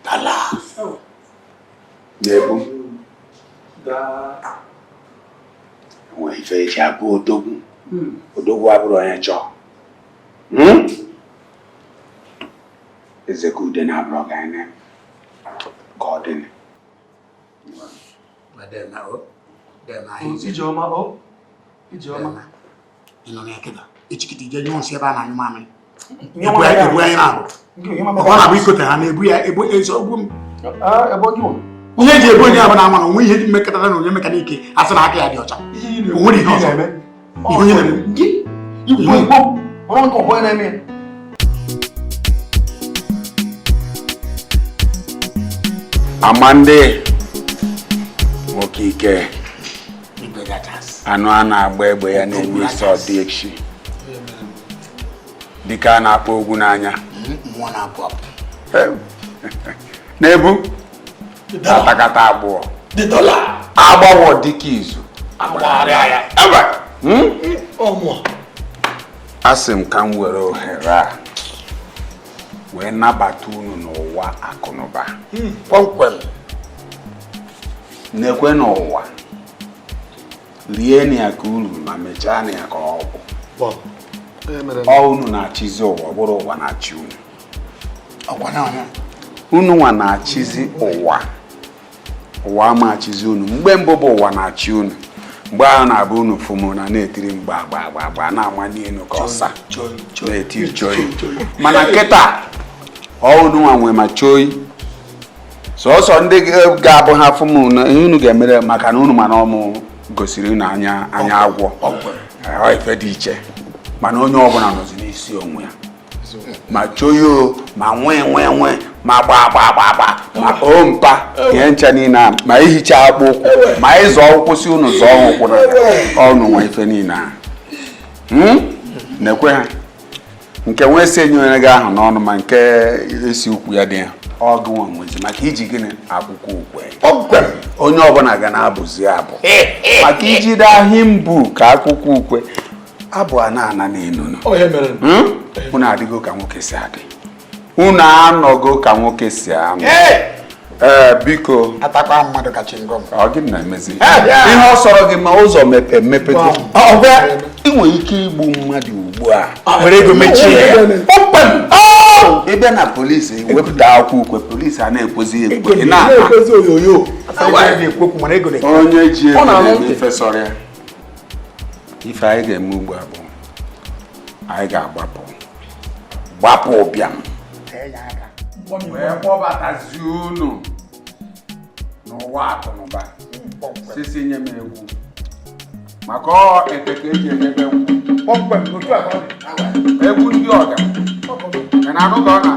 Dallas. Na-ebu Daa. enwe ife eji abụ odogwu. Odogwu abụrụ onye chọọ. Eze ka ude na-abụrụ ọgaranya ka ọ dị. Ijeọma o. Ijeọma. Ị nọ na kịta echikịta ije nyụọ nsị ebe a na-anyụ mamịrị ebu ya ebu anyị na-arụ ọ na-abụ ikote ha na-ebu ya ebu ezi ogbu m. Ah, ebe ọ gị nwa. Ihe eji ebu onye abụ na ama na onwe ihe mmekọtara na onye mekaniki asị na aka ya dị ọcha, o nwere ihe ọzọ ihe onye na-eme. Gị igbo igbo ọrụ nke ọbụla na-eme ya. Amande, nwoke ike. Igwe Dallas. Anụ a na-agba egbe ya na-enwe isi ọdịchi dịka a na-akpọ ogwu n'anya. Mmụọ na-apụ apụ. N'ebu atakata abụọ. The dollar. Agbawo dịka izu. Agbagharịa ya. Ebe. Ọmụọ. A sị m ka m were ohere a wee nabata unu n'ụwa akụnụba. Kpọmkwem. Nekwe n'ụwa rie na ya ka uru ma mechaa na ya ka ọgwụ. Ọ unu na-achịzi ụwa, ọ bụrụ ụwa na-achị unu. Ọkwa na ọnya. Unu nwa na-achịzi ụwa. Ụwa amachizi unu. Mgbe mbụ bụ ụwa na-achị unu. Mgbe ahụ na-abụ unu fụmụ na na-etiri mgba gba gba gba na-amali elu ka ọsa na-etiri choi. Mana kịta ọ unu nwa nwe ma choi. Sọsọ ndị ga-abụ ha fụmụ na ihe unu ga-emere maka na unu mana ọmụ gosiri unu anya anya agwọ. Ọ ife dị iche. Mana onye ọbụla nọzi n'isi onwe ya. Ma choyo ma nwee nwee nwee ma gba gba gba gba ma o mpa ihe ncha niile a ma ihicha akpụ ụkwụ ma ịzọ ụkwụ si unu zọọ ụkwụ na ọnụ nwa ife niile a. Nekwe ha nke nwee si enyere gị ahụ n'ọnụ ma nke esi ukwu ya dị ya ọ gụnwa nwezi maka iji gịnị akwụkwọ ukwe onye ọbụla ga na-abụzi abụ maka ijide ahị mbụ ka akwụkwọ ukwe abụ a na-ana n'elu. Unu adịgo ka nwoke si adị. Unu anọgo ka nwoke si anọ. Ee, biko. Atakwa mmadụ ka chingom. Ọ gịnị na-emezi? Ihe ọ sọrọ gị ma ụzọ mepe mepego. Ị nwere ike igbu mmadụ ugbu a. Were ego mechie ya. Ị bịa na polisi wepụta akwụkwọ ukwe, polisi a na-ekwezi ekwe. Onye ji ego na-eme ife sọrọ ya. Ife anyị ga-eme ugbu a bụ anyị ga-agbapụ gbapụ ụbịam wee kpọbatazi unu n'ụwa akụnụba sisi nye m egwu maka ọ efe ka eji emebe nkwụ egwu ndị ọga ị na-anụ ka ọ na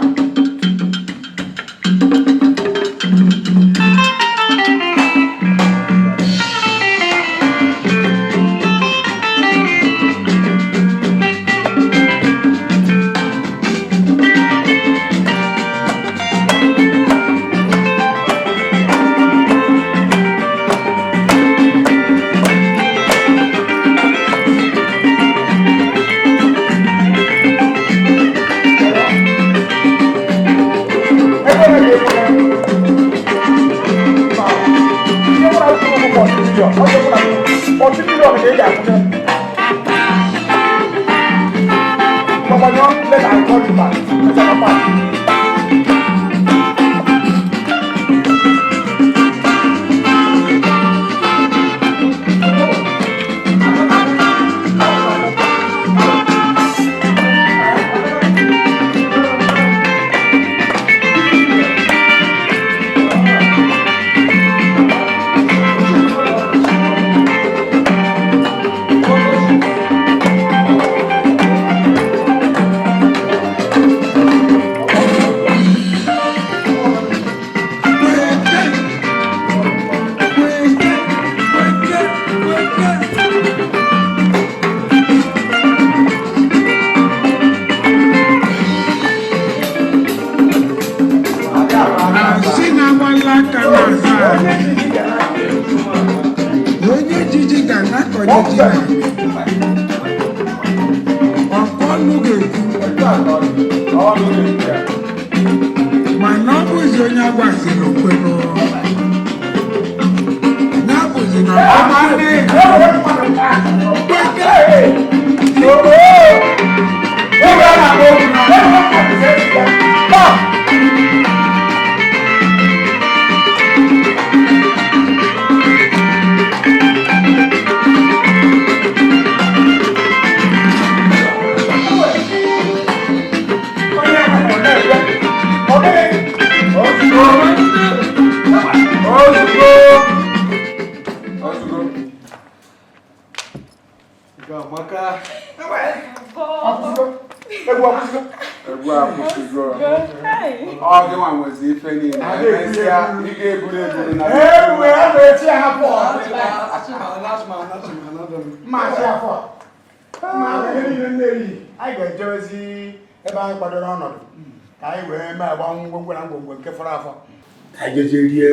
Ka jeje rie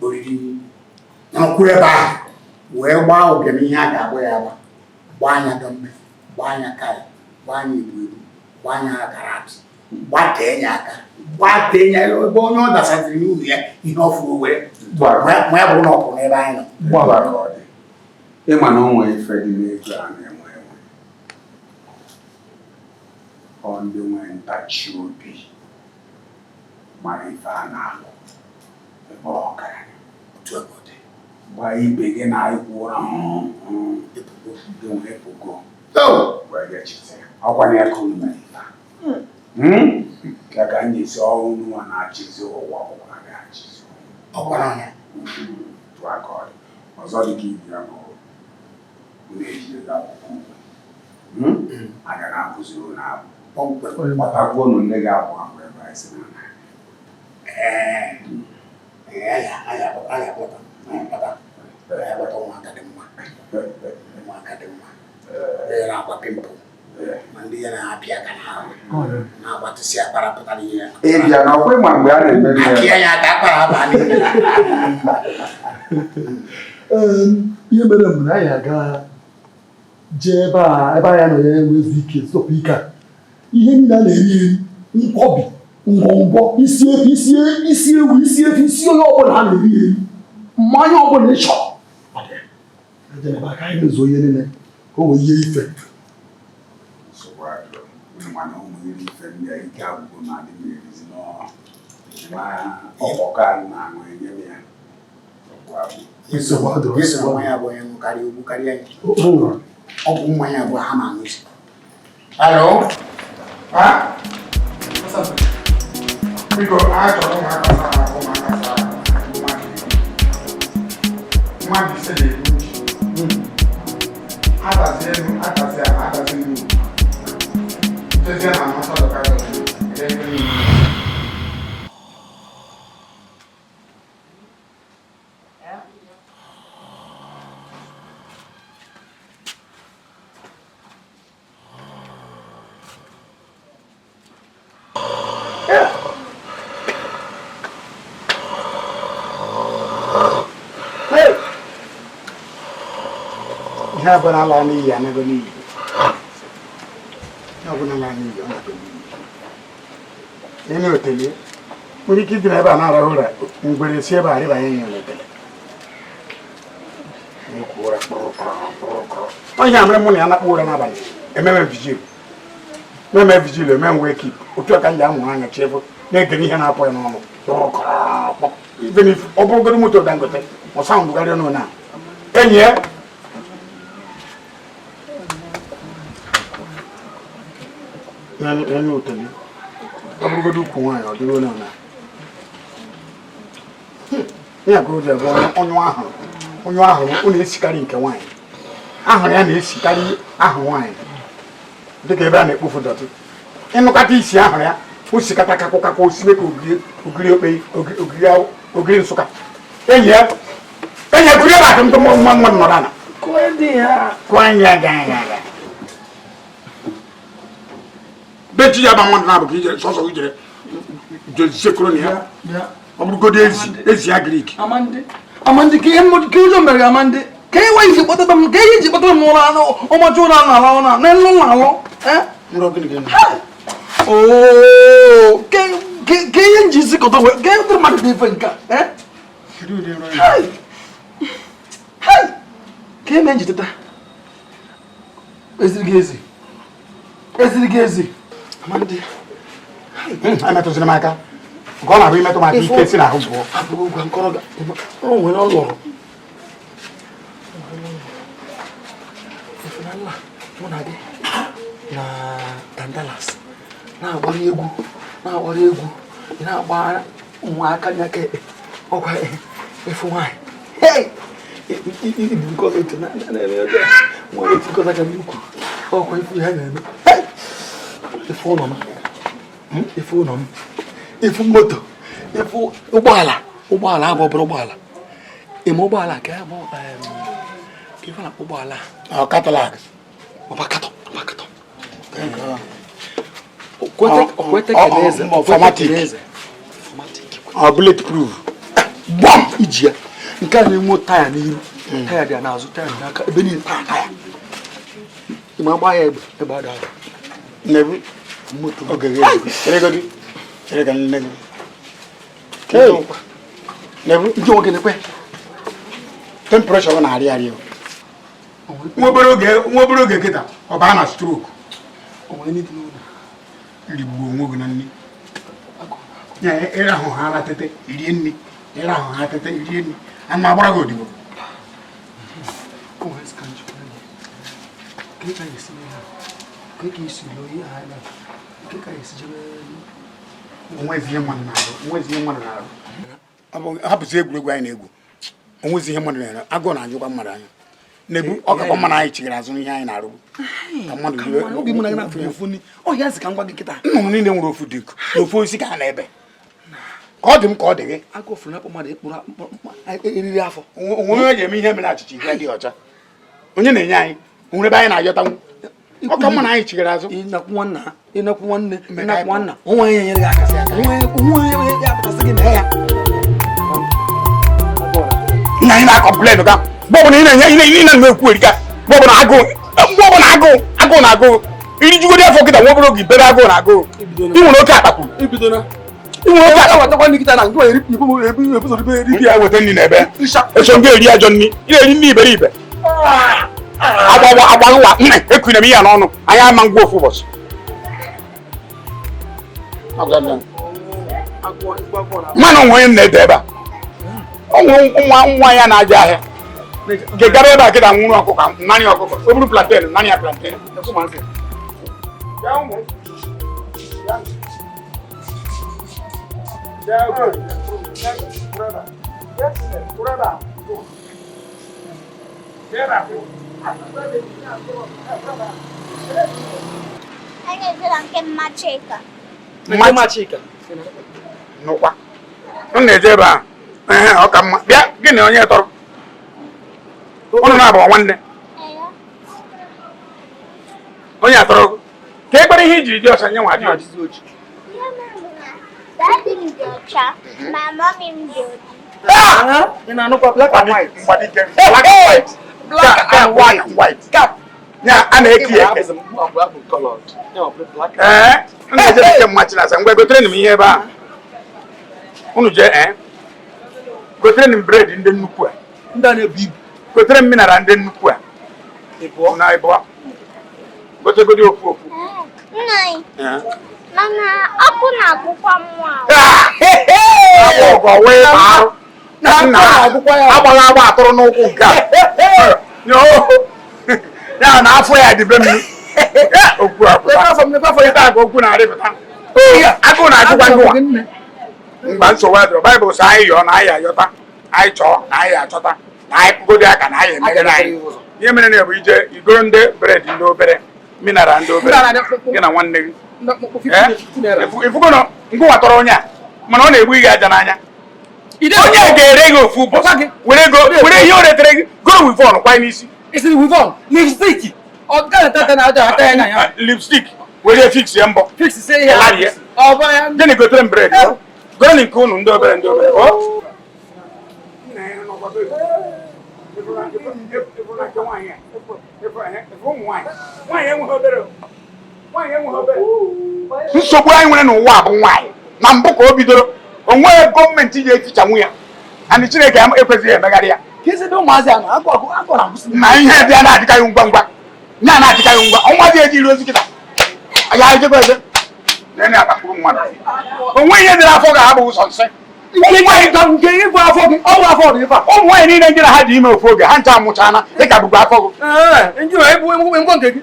oriri nọkwụ ebe ahụ wee gbaa ụbịam ihe a ga-agba ya agba gbaa anya dọmme gbaa anya karị gbaa anya ibu ibu gbaa anya akara atụ gbatee ya aka gbatee ya ebe onye ọ dasaziri n'uru ya ihe ọ furu were ma ya bụrụ na ọ pụrụ n'ebe anyị nọ. Ịma na o nwere ife dị n'ego a na-enwe enwe ọ ndị nwere ntachi obi mara ife a na-alụ. Gwa ibe gị na ikwu ụra gị nwee pụgo wee gachite ọkwa na aka unu mere ife a. Ya ka anyị esi ọnwụ nwa na-achịzi ụwa ụwa ga-achịzi ụwa tụọ aka ọ dị ọzọ dị ka ibe ya bụ unu ejidego akwụkwọ ugwe a ga na-akụziri unu abụ kpọtakwuo unu ndị ga-abụ abụ ebe anyị si na Akpọta ụmụaka dị mma, ụmụaka dị mma, ndị na-agba pimpụl ma ndị ya na-apịa aka n'ahụ na-agbatụsị akpara pụtara ihe. Ị bịa na ọkwa ịma mgbe a na-emeri ya. Akịa ya aka akpara aba n'ihe. Ihe mere m na anyị aga jee ebe a ebe anyị nọ ya enwe ezu ike stọpụ ike a ihe niile a na-eri eri nkwọbi ngwongwo isi efi isi ewu isi efi isi onye ọbụla a na-eri eri mmanya ọbụla ị chọrọ aka anyị mezuo ihe niile ka o wee ihe ife. Nsogbu adịrọ mana ụmụ iri ife ndị a ike agwụgwụ na-adị m erizi ọkpọkọ a na-aṅụ enye m ya. Nsogbu adịrọ. Isi na mmanya bụ onye ṅụkarịa ogbu karịa ya. Ọ bụ mmanya bụ ha na-aṅụzi. Alo? Ha? Biko, a chọrọ ụmụaka sara ahụ, ụmụaka sara ahụ, mmadụ 5 na-eru uche. Atazi elu, atazi ala, atazi ndị ugwu. Nchezie na amasị ọdọka ere ebe niile. Ihe ọbụla laa n'iyi anago n'iyi. Ihe ọbụla laa n'iyi ọ nago n'iyi. Ị na-otelie nwere ike ịdị ebe a na-arahụ ụra ngwere si ebe a rịbanye ya n'otele. Na-ekwu ụra kpụrụ kpụrụ kpụrụ kpụrụ. Ọ ihe a mere mụ na ya na-akpụ ụra n'abalị ememe vigil. Meme vigil eme m wake up. Otu a ka m ji amụrụ anya chefu na-egere ihe na-apụ ya n'ọnụ. Kpụrụ kpụrụ. Even if ọ bụrụgodị moto Dangote, ọ saụndụ karịa n'ụlọ a. Enyi ya n'elu otele ọ bụrụgodị ukwu nwaanyị ọ dịrị onye na ya ka o ji abụ onye ahụrụ onye ahụrụ ọ na-esikarị nke nwaanyị ahụrụ ya na-esikarị ahụ nwaanyị dịka ebe a na-ekpofu dọtị ịnụkata isi ahụrụ ya o sikata kakụ kakụ osibe ka ogiri okpe ogiri Nsụka enyi ya kụrụ ebe akụ ntụ nwa mmadụ nọrọ ala kụọ ya ga aga bechi ya ba mmadụ na-abụ ka ijere sọsọ ijere jesekoro na ya ọ bụrụgodị ezi agrik. Amandị ka ihe ka ụjọ mere Amandị ka ihe iji kpọtata m ka ihe iji kpọtara m ụra ọmacha ụra na-ala ụra na nlu na-alụ ka ihe nji isi kọta wee ka ihe dịrị mmadụ dị ife nke a ka eme nji teta eziri gị ezi eziri gị ezi Amandị emetụziri m aka nke ọ na-abụ imetụ m aka ike si n'ahụ pụọ. Abụghị ụgwọ nkọrọ ga o nwere ọ lụrụ Ifunanya mụ na gị na Dandalas na-agbara egwu na-agbara egwu ị na-agba ụmụaka n'aka ekpe ọkwa efu nwaanyị ibu nke ọzọ otu na-eme nwere otu nke ọzọ aka n'ukwu ọkwa ifu ihe na-eme ifu ụlọ m ifu ụlọ m ifu moto ifu ụgbọala ụgbọala abụ obere ụgbọala ịma ụgbọala ka ya bụ ife na-akpọ ụgbọala ọ Cadillac ọbakatọ ọbakatọ okwete keneze Formatic ọ bullet proof gbam iji ya nke a na-enwe taya n'iru taya dị n'azụ taya dị n'aka ebe niile taya taya ịma agba ya egbe egbe ada ada nebu moto oge gị chere ka nne gị nebu ndị nwoke na-ekwe temperature ọ na-arị arị nwa obere oge kịta ọ baa na stroke rigbuo onwe gị na nri ya ịrahụ ha ala tete irie nri ịrahụ ha tete irie nri Ana m agbara gị odibo. Onwezi ihe mmadụ na-arụ, onwezi ihe mmadụ na-arụ. Hapụzi egwuregwu anyị na-egwu. Onwezi ihe mmadụ na-arụ. Agụụ na-ajụkwa mmadụ anya. Na-ebu ọ kakwa mma na anyị chigara azụ n'ihe anyị na-arụ. Ka mmadụ nnụnụ niile nwere ofu dịkụ na ofu osisi ka ha na-ebe. Ka ọ dị m ka ọ dị gị. Onwe onye ga-eme ihe mere achịcha ihe dị ọcha. Onye na-enye anyị onwere ebe anyị na-ayọtanwu. Ọ ka mma na anyị chigara azụ. Ịnakwu nwanna, ịnakwu nwanne, ịnakwu nwanna. Onwe onye nyere gị aka. Onwe onye ya pụtasị gị na ya. Nna anyị na-akọmplen ka mgbe ọbụla ị na-enye ị na-eme ekwu erika mgbe ọbụla agụụ mgbe ọbụla agụụ agụụ na agụụ irijugodi afọ kịta nwa obere oge ibebe agụụ na agụụ ị nwere oke akpakwuru ị nwere oke akpakwuru ya weta nri n'ebe eso m ga-eri ajọ nri ị na-eri nri iberibe agbawa nna ekwere m ihe ya n'ọnụ anyị ama ngwa ofu ụbọchị mmanụ onwe onye m na-ede ebe a ụmụ nwa ya na-aja ahịa nke gara ebe a kịta nwụrụ ọkụkọ naanị ọkụkọ o buru plantain naanị ya plantain. Anyị ga-eje na nke mma Chika. Mma Chika nụkwa m na-eje ebe a. Ee, ọ ka mma bịa gị na onye tọrọ ụnụ na-abụ nwanne onye atọrọ ka ekpere ihe ijiri dị ọcha nye nwa dị ọcha. Daddy m dị ọcha ma mommy m dị oji. Ị na-anụkwa black and white. Black and white. White. Ya a na-eki eke. Ee, m na-eje nke mma Chinasa ngwa gotere m ihe ebe a. Unu jee ee. Gotere m bred ndị nnukwu a. Ndị a na-ebu ibu. Gotere m mineral ndị nnukwu a. Ịbụọ. Na ịbụọ. Gotegodi ofu ofu. Nna anyị, mana ọkụ na-agụkwa mmụọ ahụ. Ọgọ wee arụ. Nna agbaghị agba atụrụ n'ụkwụ nke a. Ya na afọ ya dị be m. Okwu apụta. Okwu na-arịpụta. Agụụ na-agụkwa ngụwa. Mgbe nsogbu adịrọ Baịbụl sị anyị yọọ na anyị ayọta, anyị chọọ na anyị achọta, na anyị kpụgodi aka na anyị emeghere anyị. Ihe mere na bụ ije igoro ndị bred ndị obere, mineral ndị obere, gị na nwanne gị. Ifugo na ngụwa tọrọ onye a, mana ọ na-egbu gị aja n'anya. Onye a ga-ere gị ofu ụbọchị were ego were ihe o retere gị goro wivon kwanye n'isi. Lipstik were fix ya mbọ. Gịnị gotere m bred? Goro nke unu ndị obere ndị obere. Nsogbu anyị nwere n'ụwa bụ nwaanyị na mbụ ka o bidoro onweghị gọọmenti ga-etichanwu ya and Chineke ekwezighị emegharị ya na ihe dị a na-adịkarị ngwa ngwa ya na-adịkarị ngwa ọnwa dị eji iri ozi kịta ya ejekwa eje onwe ihe dị n'afọ ga-abụ ụzọ nsị ụmụ nwaanyị niile ndị na ha dị ime ofu oge ha ncha amụchana dịka bụkwa afọ gị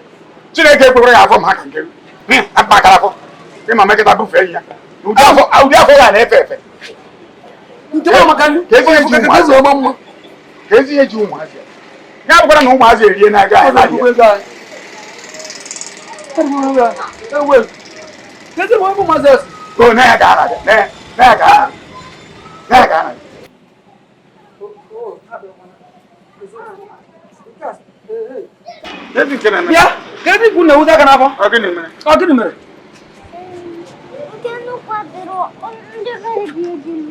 Chineke ekwekwara ya afọ m ha ka nke gị akpakara afọ ịma mekịta bufee ya ụdị afọ ya na-efe efe ka ezi ihe ji ụmụazị ya bụkwara na ụmụazị erie n'aga Nke nnukwu adịrọ ndị obere dị ojii.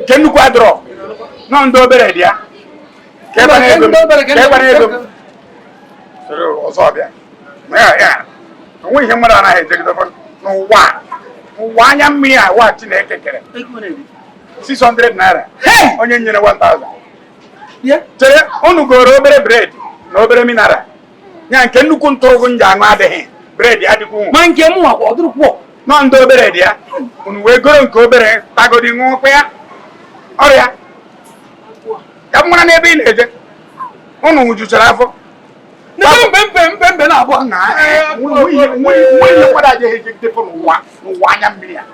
Nke nnukwu adịrọ nọ ndị obere dị ya ka ebe ego ọzọ bịa onwe ihe mmadụ anaghị ejegide n'ụwa ụwa anya mmiri a wa Chineke kere 600 naira onye nyere 1000 chere unu goro obere bred na obere mineral ya nke nnukwu ntụrụgụ nji aṅụ adịghị bred adịghị ma nke mụ nwa ọ dịrịkwuo nọ ndị obere dị ya unu wee goro nke obere tagodi ṅụọkwa ya Ọrịa ka m mara n'ebe ị na-eje ụnụ nwụjuchara afọ. Mbe mbe mbe mbe na-abụọ. Na nwe ihe mmadụ ajaghị ejegidefọ n'ụwa n'ụwa anya mmiri a.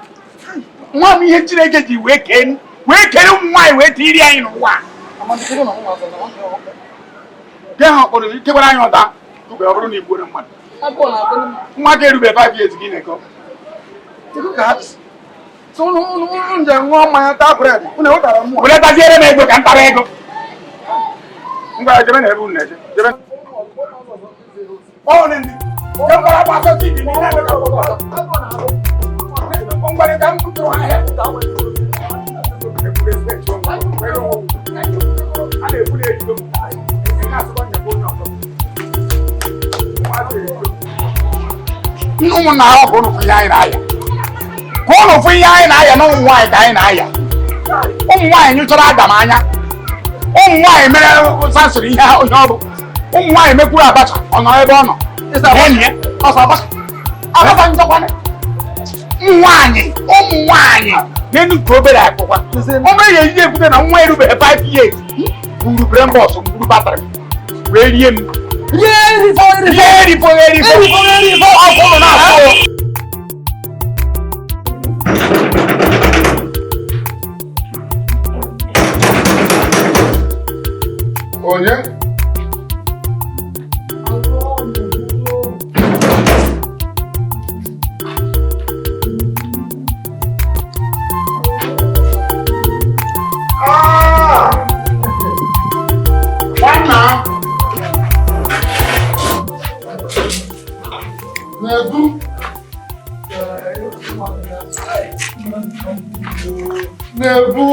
Nwa m, ihe Chineke ji wee kee wee kere ụmụ nwaanyị wee tiri anyị n'ụwa bịa ha ọkpọrọ ikekwara anyị ọda ube. Ọ bụrụ na igboro mmadụ nwa ga erube 5 years gị na-ekọ. Unu je ṅụọ mmanya, taa bread, unu ewetara mmụọ. Welataziere m ego ka m tara ego. Ngwa, jebe na ebe unu na-eje, jebe. Ọ ndị nke mgbara agba asọ chi dị n'ime ebe ka ọgbọ ngwere ka m tụrụ ahịa. A na-ekwu na-ejigo m na-asụkwa nyekwa onye ọzọ. Ụmụnna ahụ, ka ụnụ fụ ihe anyị na-aya, ka ụnụ fụ ihe anyị na-aya na ụmụ nwaanyị ka anyị na-aya. Ụmụ nwaanyị nyụchara Adam anya, ụmụ nwaanyị mere sasịrị ihe onye ọrụ, ụmụ nwaanyị mekwuru abacha. Ọ nọ ebe ọ nọ enyi ya ọsọ abacha abacha njọkwana. Ụmụ nwaanyị, ụmụ nwaanyị n'elu nke obere akpụkwa ọnụ ya ejije ekwute na nwa erubeghị 5 years buru brain box, buru battery wee rie m, rie erifo erifo erifo ọkụ ụlọ na-afụ. Onye? Ah! Nwanna! Na-ebu? Na-ebu?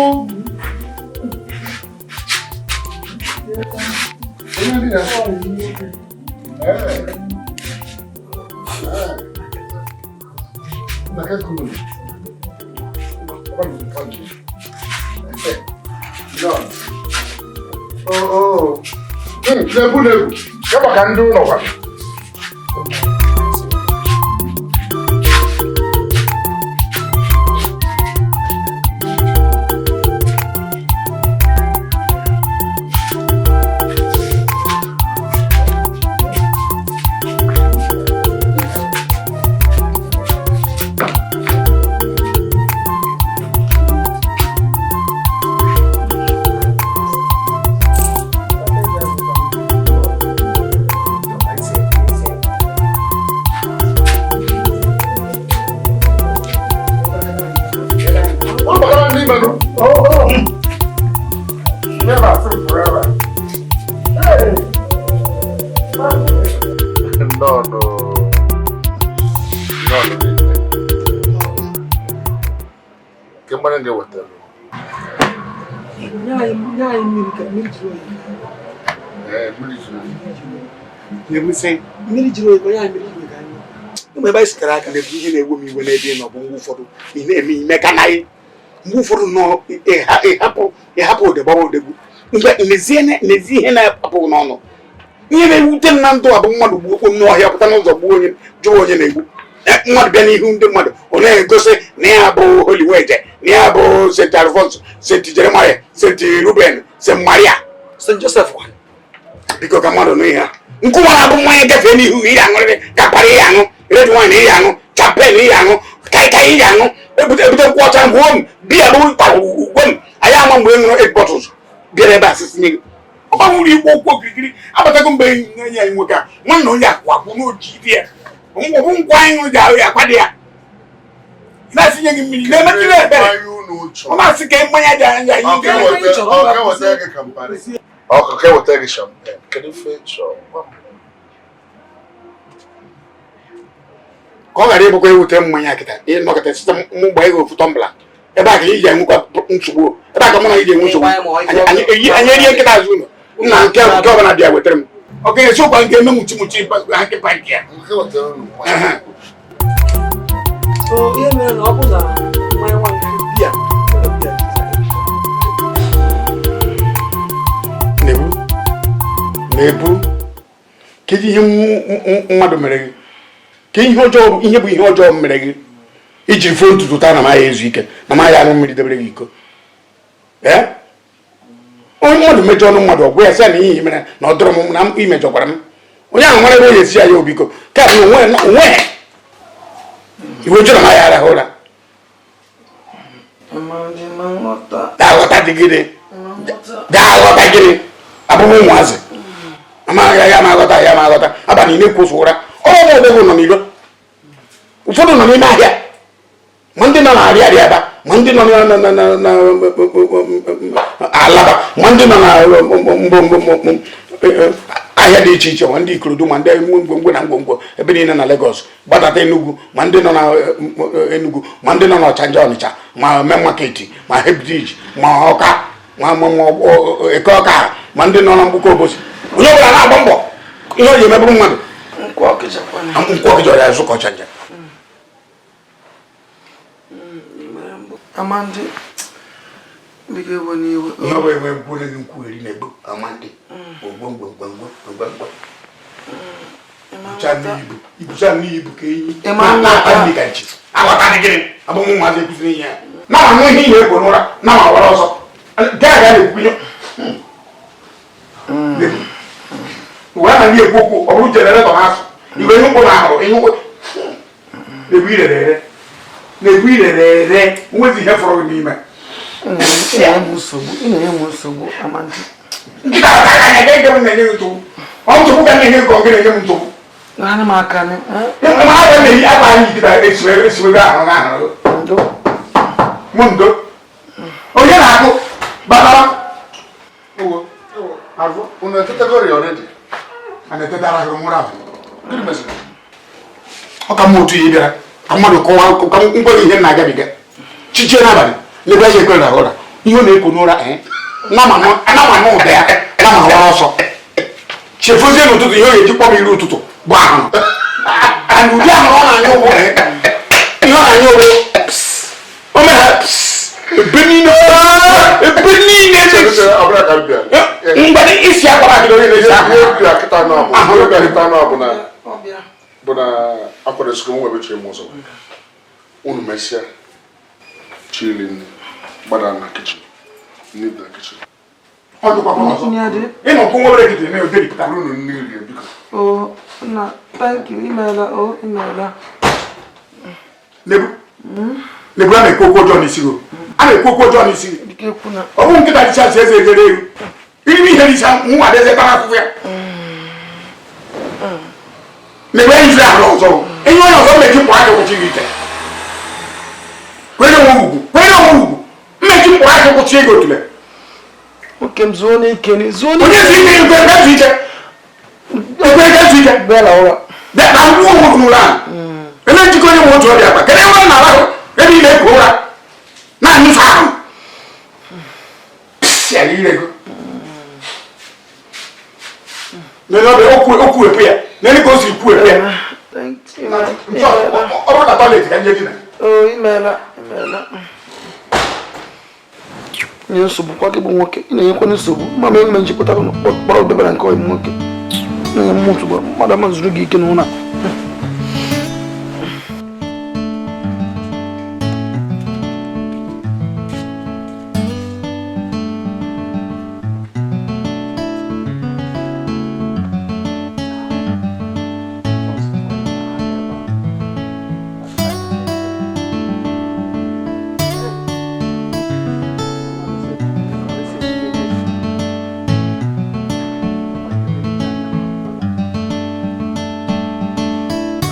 Onye dị ya? Ee. Ee. Na ka kunu. John. Oh, oh. Na-ebu na-ebu. Ya maka ndị ụlọ kwa. Ọ gbakọrọ ndị ime nụ. Never seen forever. Hey. Nnọọ nụ. Nnọọ nụ rinne. Ke mmanya ga-ewetara? Nye anyị mmiri ka mmiri jiri oyi. Ee, mmiri juru oyi. Na-ebuse. Mmiri jiri oyi, ka onye anyị mmiri jiri oyi ka anyị ṅụọ. Ụmụ ebe anyị sitere aka na-ebu ihe na-ewe m iwe n'ebe ị nọ bụ mgbe ụfọdụ ị na-eme ime ka naghị mgbe ụfọdụ nọ ịhapụ ịhapụ ode gbawa odegwu mgbe n'ezie n'ezie ihe na-apụghị n'ọnụ. Ihe na-ewute m na ndụ a bụ mmadụ gbuo okpo m n'ọhịa, pụta n'ụzọ gbuo onye, jụọ onye na-egbu. Mmadụ bịa n'ihu ndị mmadụ, ọ na-egosi na ya bụ Holy Weje, na ya bụ St. Alphonsus, St. Jeremiah, St. Ruben, St. Maria, St. Joseph kwa. Biko, ka mmadụ nụ ihe a. Nkụwa na-abụ mmanya gafee n'ihu, ihe aṅụrịrị kapara, ihe aṅụ red wine, ihe aṅụ champagne, ihe aṅụ kaikai, ihe aṅụ ebute ebute nkwụ ọcha ngwuo m biya bụ ugwe m. Anyị ama mgbe e ṅụrụ eight bottles bịara ebe a sisi nye gị. Ọ gbanwere ikwu okwu okirikiri abatago mgbe enyi anyị nwoke a nwanna onye akwụ akwụ n'oji dị ya ọ bụ nkwụ anyị ṅụrụ ji ahụ ya akwado ya na-asị nye gị mmiri na-emetụrụ ebere. Mmanya unu chọrọ. Ọ na-asị ka mmanya dị anya anyị. Ọ ka eweta gị Campari. Ọ ka eweta gị champagne. Kedu ife ị chọrọ? Gwa m. Ka ọ ghara ịbụkwa ewute mmanya kịta ịnọkọta site mụ gbaa ego ofu tumbler ebe a ka iji enwekwa nsogbu, ebe a ka mụ na gị ji enwe nsogbu. Anyị erie nkịta azụ ụlọ nna nke nke ọbụla bịa wetara m ọ ga-esi ụkwa nke eme muchi muchi hanky panky ya. Nke wetara unu mmanya. So ihe mere na ọ bụ na mmanya nwaanyị biya biya. Na-ebu na-ebu, kedu ihe mmadụ mere gị? Ka ihe ọjọọ, ihe bụ ihe ọjọọ m mere gị ijiri fo ntutu taa na maghị ezu ike na maghị aṅụ mmiri debere gị iko? Ee, onye mmadụ mejọ ọnụ mmadụ, ọgwụ ya sị ya na ihe mere na ọ dọrọ m na m imejọkwara m. Onye ahụ nwere ebe ọ ga-esi ya ya obiko ka bụ onwe onwe iwe jụrụ ma ya arahụ ụra. Amandị, ma nghọta. Ga-aghọta dị gịnị? Ga-aghọta gịnị? Abụghị ụmụazị amaghị ya ma aghọta ya ma aghọta. Abalị na-ekwusa ụra, ọrụ ọgbọgwụ nọ n'iro, ụfọdụ nọ n'ime ahịa, ma ndị nọ na-arịa arịa aba, ma ndị nọ na Alaba, ma ndị nọ na mbọ ahịa dị iche iche, ma ndị Ikorodu, ma ndị ngwongwo na ngwongwo ebe niile na Lagos, gbadata Enugu, ma ndị nọ na Enugu, ma ndị nọ na Ọchanja, Ọnịcha, ma Main Market, ma Head Bridge, ma Ọka, ma Eke Ọka, ma ndị nọ na Mgbuka Obosi. Onye ọbụla na-agba mbọ ihe ọ ji emebụrụ mmadụ. Nkwụ ọkịjakwana. Nkwụ ọkịja ọrịa azụ ka Ọchanja. Amandị, biko ewe n'iwe. Ihe ọ bụla enwe nkwụ gị nkwụ eri na-egbu Amandị ogwongwongwongwongwongwo ibucha n'iyi ibu ka enyi na-ata nri ka nchi. Aghọta dị gịnị? Abụghị ụmụazị ekwusịrị ihe ya na anụ ihe ihe ekwo n'ụra na ma wara ọsọ gaa ga na-ekwu ihe ụwa na ndị ekwu okwu. Ọ bụrụ generator na-asụ igwe ihe ụkwụ na-ahụrụ ihe ụkwụ na-ebu irere ere na-ebu irere ere nwezi ihe fọrọ gị n'ime. Ị na-enye m nsogbu, ị na-enye m nsogbu, Amandị. Nkịta aka anya ga ege m na-enye gị nsogbu. Ọ nsogbu ka na-enye gị ka ọ gị na-enye m nsogbu? Naanị m aka nị. Ma a na-eyi akwa anyị nkịta esiwego ahụ na ahụ. Ndo. Mụ ndo. Onye na-akụ batara? Azụ, unu etetagori already? A na-etetara ahụ nwụrụ ahụ. Gịnị meziri? Ọ ka mma otu ihe bịara ka mmadụ kọwaa ka m gwa gị ihe m na-agabiga. Chichie n'abalị n'ebe ya ekwere na ụra, ihe ọ na-ekwo n'ụra ee nama nụ ụda ya nama wara ọsọ chefuzie n'ụtụtụ. Ihe ọ ga-eji kpọm iru ụtụtụ bụ ahụrụ and ụdị ahụrụ ọ na-anya ụgbọ, ihe ọ na-anya ụgbọ o mere ebe niile, ebe niile. Ọ bụla ka m bịara. Mgbadị isi akwara akịrị onye na-esi ahụ. Ihe bịa kịta nọ bụ ihe bịa kịta nọ bụ na akwadosigo m webe chiri m ụzọ. Unu mesịa chili nri, gbada na kitchen, nri dị na kitchen. Ọ dịkwa ọzọ ịnọ nkwụ nwere ekiti na-ederipụta. Unu nri rie, biko. Oh, nna, thank you. Imeela, oh, imeela. Nebu nebu, a na-ekwu okwu ọjọọ n'isi gị, a na-ekwu okwu ọjọọ n'isi gị. Biko ekwuna. Ọ bụ nkịta dịcha si eze ejere ewu irime ihe dịcha nwa adịeze tara afụfụ ya na-ebe enyi fere ahụ ọzọ enyi onye ọzọ mmechi mkpụrụ aka kwụchi gị ike. Kwere onwe ugwu, kwere onwe ugwu, mmechi mkpụrụ aka kwụchi ego otule. Nwoke m, zuo n'ike, zuo onye n'ike. si ike ekwe eke ike ekwe eke ike. Bịa la ụra. Bịa na ngwa onwe gị n'ụlọ ahụ ele njikọ onye nwe otu ọbịa akpa kedu ebe ọ na-arahụ ebe ị na-ekwo ụra na-anyụfe ahụ ya ire go n'elu ọbịa okwu okwu epe ya n'elu ka o siri kwu epe ya. Thank you. Ọ bụrụ na toilet ka nje dina. Oh, imeela, imeela. Nye nsogbu kwa gị bụ nwoke, ị na-enyekwa nsogbu. Ma m enwe njikọta kpọrọ debere nke ọyị m nwoke. Na-enye m nsogbu, mmadụ ama zuru gị ike n'ụlọ a.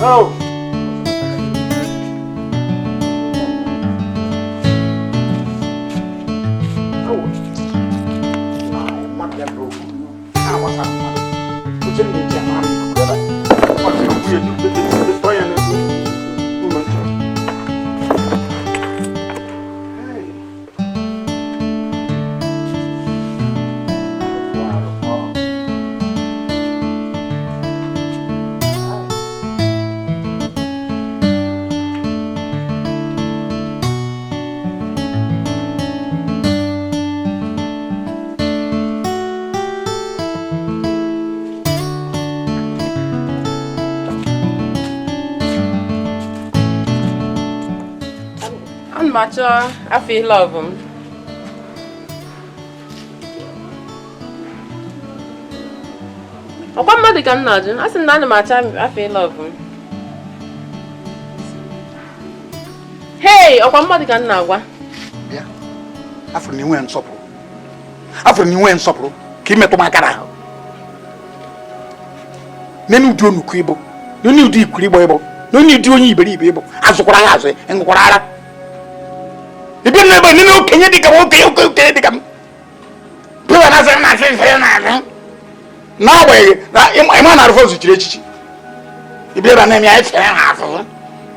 Oh. Ana m achọ afọ love m. Ọkwa mmadụ ka m na-ajụ, a sị m na ana m achọ afọ ịlọvụ m. Hei, ọkwa mmadụ ka m na-agwa. Bịa, afụrụ na inwe nsọpụrụ, afụrụ na inwe nsọpụrụ ka imetụ m aka n'ahụ. Nene ụdị onukwu ịbụ, nene ụdị ikwuru ịgbọ ịbụ, nene ụdị onye iberibe ịbụ, azụkwara ya azụ, ịṅụkwara ara. Ị bịa n'ebe nene okenye dịka m, okenye okenye dịka m. Bịa na asị na asị asị na asị. N'agbanyeghị na ịma na Alfonso chiri echichi. Ị bịa ebe a na-eme ya efere ha asụsụ.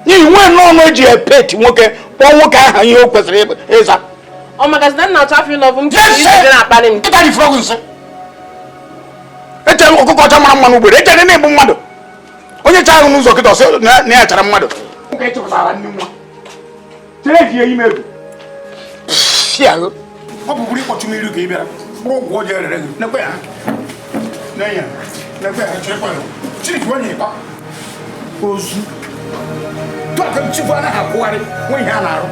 N'ihi nwee nnọọ eji epeti nwoke kpọọ nwoke ahụ ihe o kwesịrị ịza. Ọ maka na m na-achọ afọ ịlọvụ m ka ị na-akparị m. Ịta ifuru ọgwụ nsị. Echere m ọkụkọ ọcha mara mma n'ugbere, echere na ịbụ mmadụ. Onye chara ahụ n'ụzọ kịta ọsị na ya chara mmadụ. Nwoke chịpụtara nne nwa. Chere eji ya ime egwu. Si ahụ. Ọ bụ bụrụ ịkpọchu m iru ka ị bịara. Mkpụrụ ọgwụ ọjọọ erere gị. Nekwe ya. Nenye. Nekwe ya, cherekwa ya. Chineke onye ịkpa. Ozu. Tụọ aka nchịkwa anaghị akwụgharị nwe ihe a na-arụ.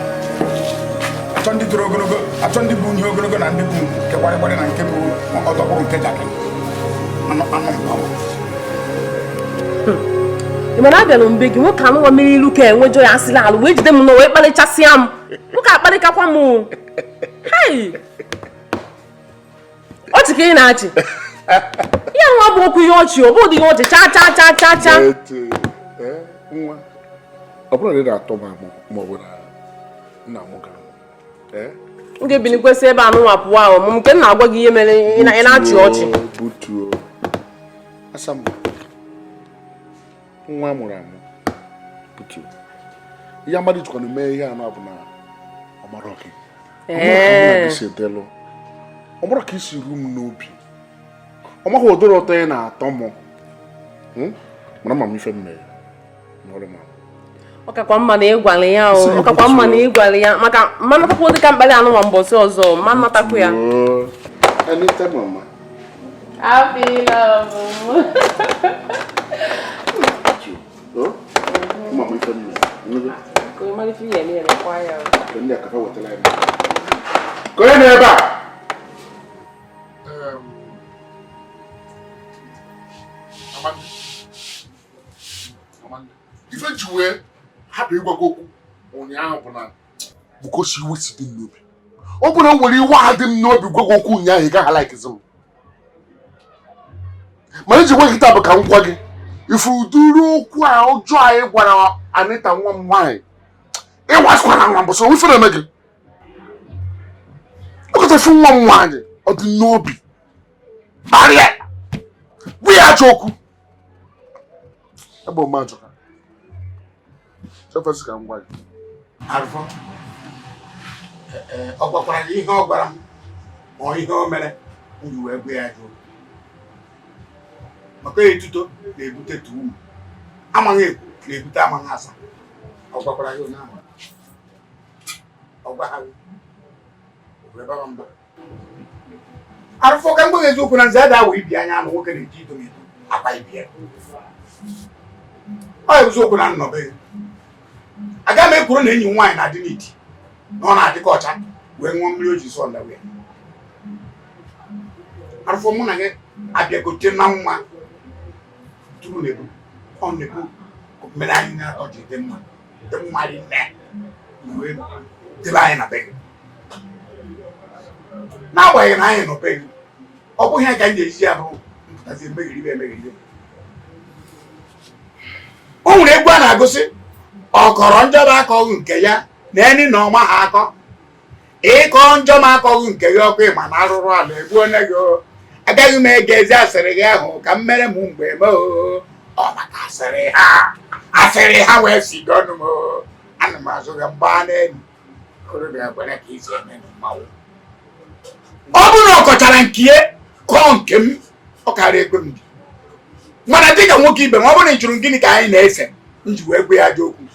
Achọ ndị toro ogologo, achọ ndị bụ ihe ogologo na ndị bụ nke gbarịgbarị na nke bụ ọdọkpụrụ nke jakịrị. Anụ anụ mpawa. Ị mana abịara mbe gị nwoke anụnwa mmiri ilu ka enwejọ ya asịla alụ wee jide m n'ụwa wee kparịchasịa m. Nwoke akparịkakwa m o. Hei! Ọchị ka ị na-achị. Ya nwa bụ okwu ihe ọchị, ọ bụ ụdị ihe ọchị chaa chaa chaa chaa chaa. Nwa, ọ bụrụ na ị na-atọ m amụ ma ọ bụ na nna m gara M ga-ebilikwesị ebe anụnwa pụọ ahụ m nke m na-agwa gị ihe mere ị na-achị ọchị. Butuo asamba nwa mụrụ amụ butuo ihe mmadụ jikwana mee ihe anọ bụ na ọmara gị ọmara ka isi ru m n'obi ọ maghị ụdịrị ụtọ ị na-atọ m mana ma m ife m mere ọ kakwa mma na ịgwala ya o ọ kakwa mma na ịgwala ya maka mma natakwa dịka mkparị anụnwa mbọsị ọzọ mma natakwa ya. Anita mama. Happy love. Oh? Mama ife m mere. Ka onye mara ife ihe eme ya ya. Ndị akafa wetara ya. Ka onye nọ ebe a? Ife ji wee hapụ ịgwa gị okwu ụnyaahụ bụ na bukosi iwe si dị m n'obi. Ọ bụ na m nwere iwe ahụ dị m n'obi gwa gị okwu ụnyaahụ ị gaghị laikizi m. Mana iji gwa gị taa bụ ka m gwa gị ife ụdịrị okwu a ọjọọ anyị gwara Anita nwa m nwaanyị ịwasịkwara nwa mbụ so ife na-eme gị. Ọkọta ife nwa m nwaanyị ọ dị n'obi kparịa gwa ya ajọ okwu. Ebe m ajọ ka m gwa gị. Arụfọ, ọ gwakwara gị ihe ọ gwara m ma ihe o mere m ji wee gwa ya jụọ. Maka etuto na-ebute tuum, amaghị ekwu na-ebute amaghị asa. Ọ gwakwara gị ụnyaahụ. Ọ gwa ha gị. O wee bara mba. Arụfọ ka m gwa gị eziokwu na nze ada awa ibi anya anụ nwoke na-eji ido edo akpa ibi ya. Ọ eziokwu na nnọbeghị. Aga m ekwuru na enyi m nwaanyị na-adị n'iti na ọ na-adị ka ọcha wee ṅụọ mmiri o ji sọ ndawe ya. Arụfọ mụ na gị abịagote na nwa tụrụ na-ebu ọ na-ebu mere anyị na ọ ji dị mma dị mma rinne wee debe anyị na be gị. N'agbanyeghị na anyị nọ be gị, ọ bụghị ya ka anyị ga-eji ya bụ mpụtazi emegheribe emegheribe. O nwere egwu a na-agụsị ọkọrọ njọ bụ akọghị nke ya na eni na ọma ha akọ ịkọ njọ m akọghị nke gị ọkụ ịma na arụrụ ala egbu onye gị o agaghị m ege ezi asịrị gị ahụ ka m mere m mgbe m o ọ maka asịrị ha wee si gị ọnụ m o ana m azụ gị mgba n'elu okorobịa kwere ka isi eme na mmanwụ. Ọ bụrụ na ọ kọchara nke ya kọọ nke m ọ karịa ekwe m gị mana dịka nwoke ibe m ọ bụrụ na ị jụrụ gịnị ka anyị na-ese m ji wee gwa ya ajọ okwu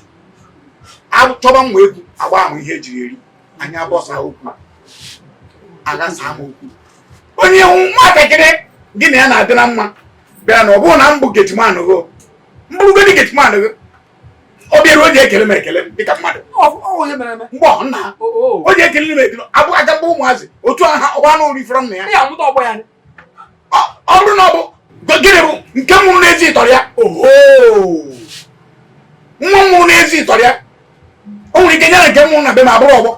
achọba mma egwu agba ahụ ihe ejiri eri anyị abọsa okwu aghasa m okwu. Onye nwatakịrị gị na ya na-adị na mma bịara na ọ bụrụ na m bụ getiman gị mbụrụgodị getiman gị ọ bịara o ji ekele m ekele m dịka mmadụ mgbe ọ nna o ji ekele m ekele abụ aka mgbe ụmụazị otu aha ọgba anụ orifọrọ m na ya ọ bụrụ na ọ bụ Gịnị bụ nke mụrụ n'ezi tọrọ ya? Oho! Nwa mụrụ n'ezi tọrọ ya. O nwere ike nyere nke mụrụ na be m abụrụ ọgbọ.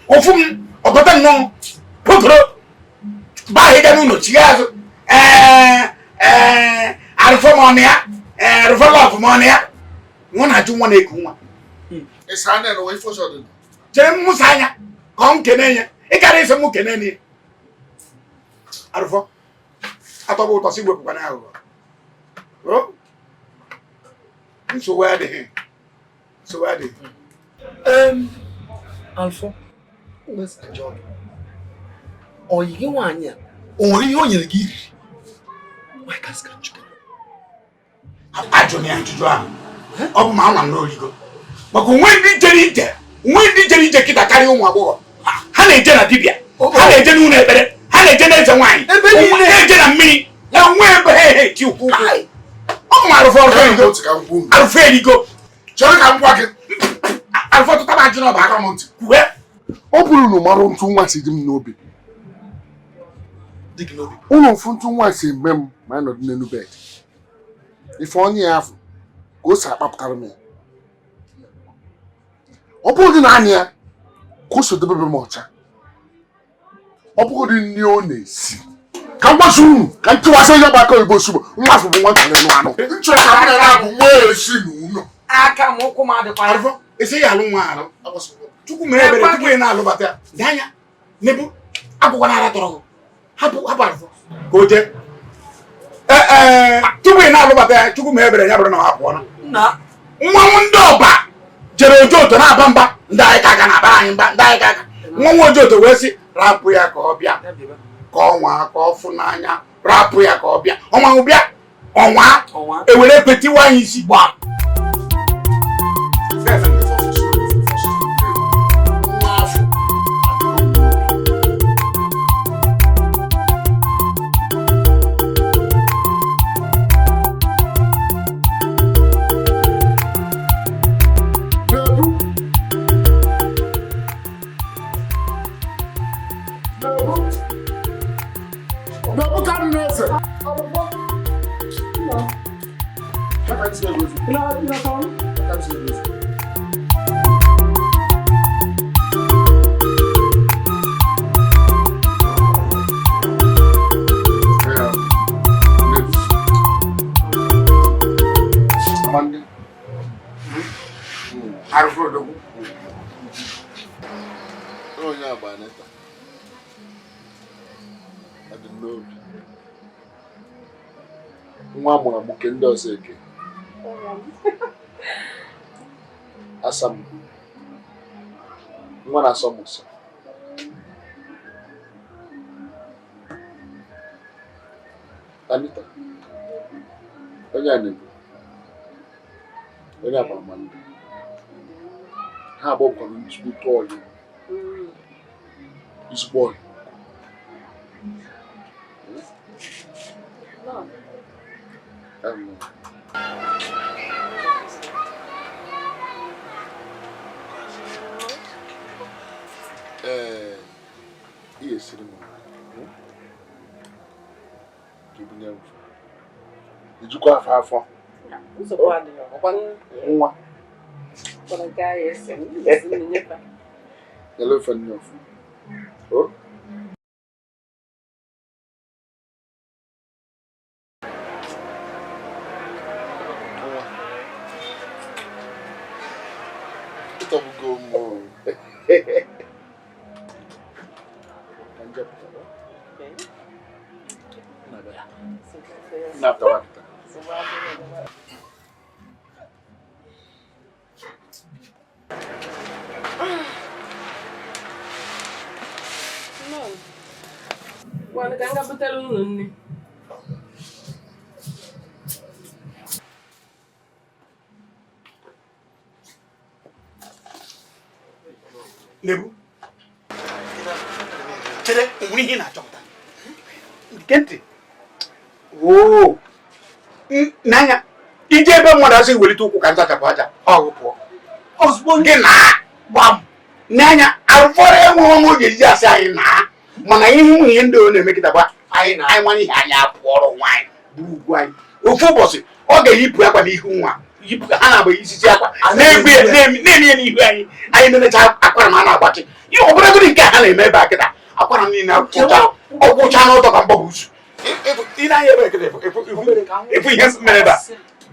Ofu m ọgọta nnọọ pokoro baa ahịga n'ụlọ chigha azụ. Ee ee arụfọ m ọnụ ya ee arụfọ lọfụ m ọnụ ya. Nwa na-ajụ nwa na-eku nwa. Chere m mụsa anya ka ọ m kene ya. Ị gara ịsị m kene ya. Arụfọ atọbụ ụtọ si wepụkwana aghụghọ. Nsogbu adịghị. Nsogbu adịghị. Alfọ, oyi gị nwaanyị a, o nwere ihe o nyere gị iri? Ajụ na ajụjụ ahụ. Ọ bụ ma anwa m n'origo. Maka onwe ndị jere ije, onwe ndị jere ije kịta karịa ụmụ agbọghọ. Ha na-eje na dibịa, ha na-eje n'ụlọ ekpere, ha na-eje n'eze nwaanyị, na-eje na mmiri, na nwe ebe ha eti ukwu ụkwụ. Ọ bụ arụfọ erigo. Arụfọ erigo. Chere ka m gwa gị. Arụfọ tụtaba ajụ n'ọba aka m ntị. Kwue. Ọ bụrụ na marụ ntụ nwa si dị m n'obi. Ụlọ mfu ntụ nwa si eme m ma anyị nọdụ n'elu bed. Ife onye ya afọ ka o si akpapụtara m ya. Ọ bụrụ dị na anya ya ka o si dobe m ọcha. Ọ bụrụ dị nri ọ na-esi. Ka m gwazi unu ka m tụwasị onye gbakọ oyibo ozugbo nwa afọ bụ nwa nchọrọ ịnụ anụ. Nchọrọ ka m na na-abụ nwa esi n'ụlọ. Aka m ụkwụ m adịkwa. Arụfọ, esi ya alụ nwa arụ. Chukwu mere ebere tupu ị na-alụbata ya. Dị anya, n'ebu akwụkwọ na-ara tọrọ gị. Hapụ hapụ arụfọ ka o jee. Ee tupu ị na-alụbata ya, Chukwu mere ebere ya bụrụ na ọ apụọla. Mmanwụ ndị ọba jere Ojoto na-aba mba ndị anyị ka aka na-abara anyị mba ndị anyị ka aka. Mmanwụ Ojoto wee sị rapụ ya ka ọ bịa ka ọnwa ka ọ fụ n'anya rapụ ya ka ọ bịa ọnwa bịa ọnwa ewere ekwe tiwa anyị isi gbam. Arụfọ odogwu. Onye agba neta. Adị m n'obi. Nwa amụrụ amụ ke ndị ọzọ eke. Asa m. Nwa na-asọ m ụsọ. Anita. Onye a na-ebu. Onye agba Amanda. Ha abụọ bụkwara ezigbo ọyị. Ezigbo ọyị. Ee, ihe esiri m ka ibunye m ijikwa afọ afọ nwa nyere ofe nne ofu o. Nwa ịtọgbugo m o. Ka njepụta na-atawa kịta. Gwanụ ka m ga butere unu nri. Nebu. Chere, o nwere ihe ị na-achọpụta. Nke ntị. Oo. N'anya, ije ebe mmadụ asị welite ụkwụ ka nzachapụ aja, ọ pụọ. Ozugbo gị na gbam. N'anya, arụfọrọ enweghị ọnụ oge eji asị anyị na mana ihe ụmụ ihe ndị ọ na-eme kịta bụ Anyị anyị mara ihe anyị apụọrọ onwe anyị buru ugwu anyị. Ofu ụbọchị ọ ga-eyipụ akwa n'ihu nwa yipụ ha na-agba isisi akwa na-egbu ya na-eme ya n'ihu anyị anyị na-enecha akwara m a na-agbachi ihe ọbụlagodi nke ha na-eme ebe a kịta akwara m niile ọkwụcha n'ọtọ ka mgbọbụ usu ị na-anya ebe kịta ịfụ ihe mere ebe a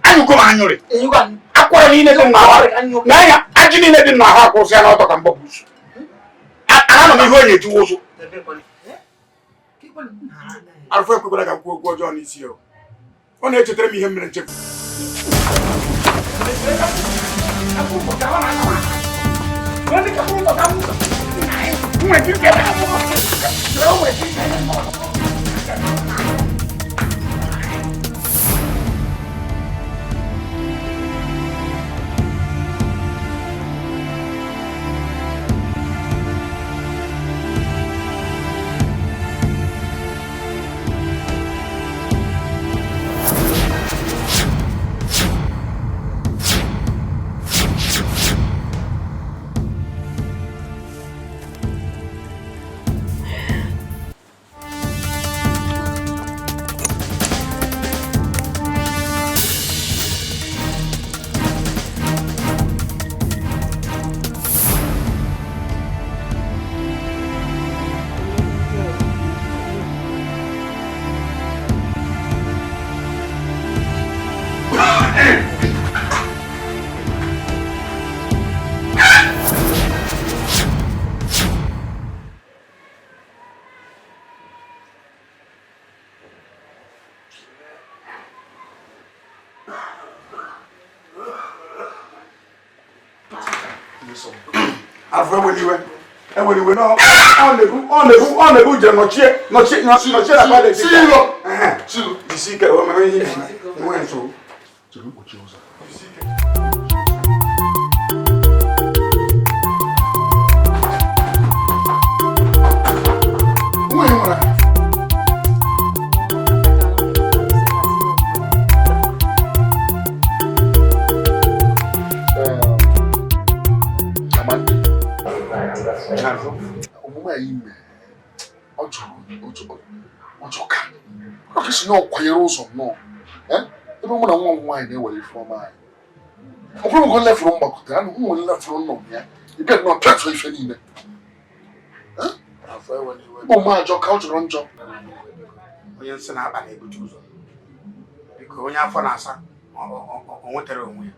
anyụgo m anyụrị akwara niile dị n'ahụ n'anya ajị niile dị n'ahụ akwụsịa n'ọtọ ka mgbọbụ usu ana m ihe onye etiwe ụzụ arụfụ ekwekwara ka m kwuo okwu ọjọọ n'isi ya ọ na-echetara m ihe mere nchefu. Afọ eweliwe na ọ na-ebu njem nọchie nọchie nọchie na paleti. Silo! Silo! Jisi ike o mere ihe enweghị nsogbu. Omume anyị mere ọ jụrụ ka ọ ka si na ọ kwanyere ụzọ nnọọ ebe mụ na nwa m nwaanyị na-ewere ife ọma anyị ọ bụrụ ngo lefụrụ mgbakọta ya na ụmụ lefụrụ nọ ya ịbịa nnọọ pịatụọ ife niile ụmụ ajọ ka ọ jọrọ njọ. Onye nsị na-akpa na-ebute ụzọ biko onye afọ na-asa o nwetara onwe ya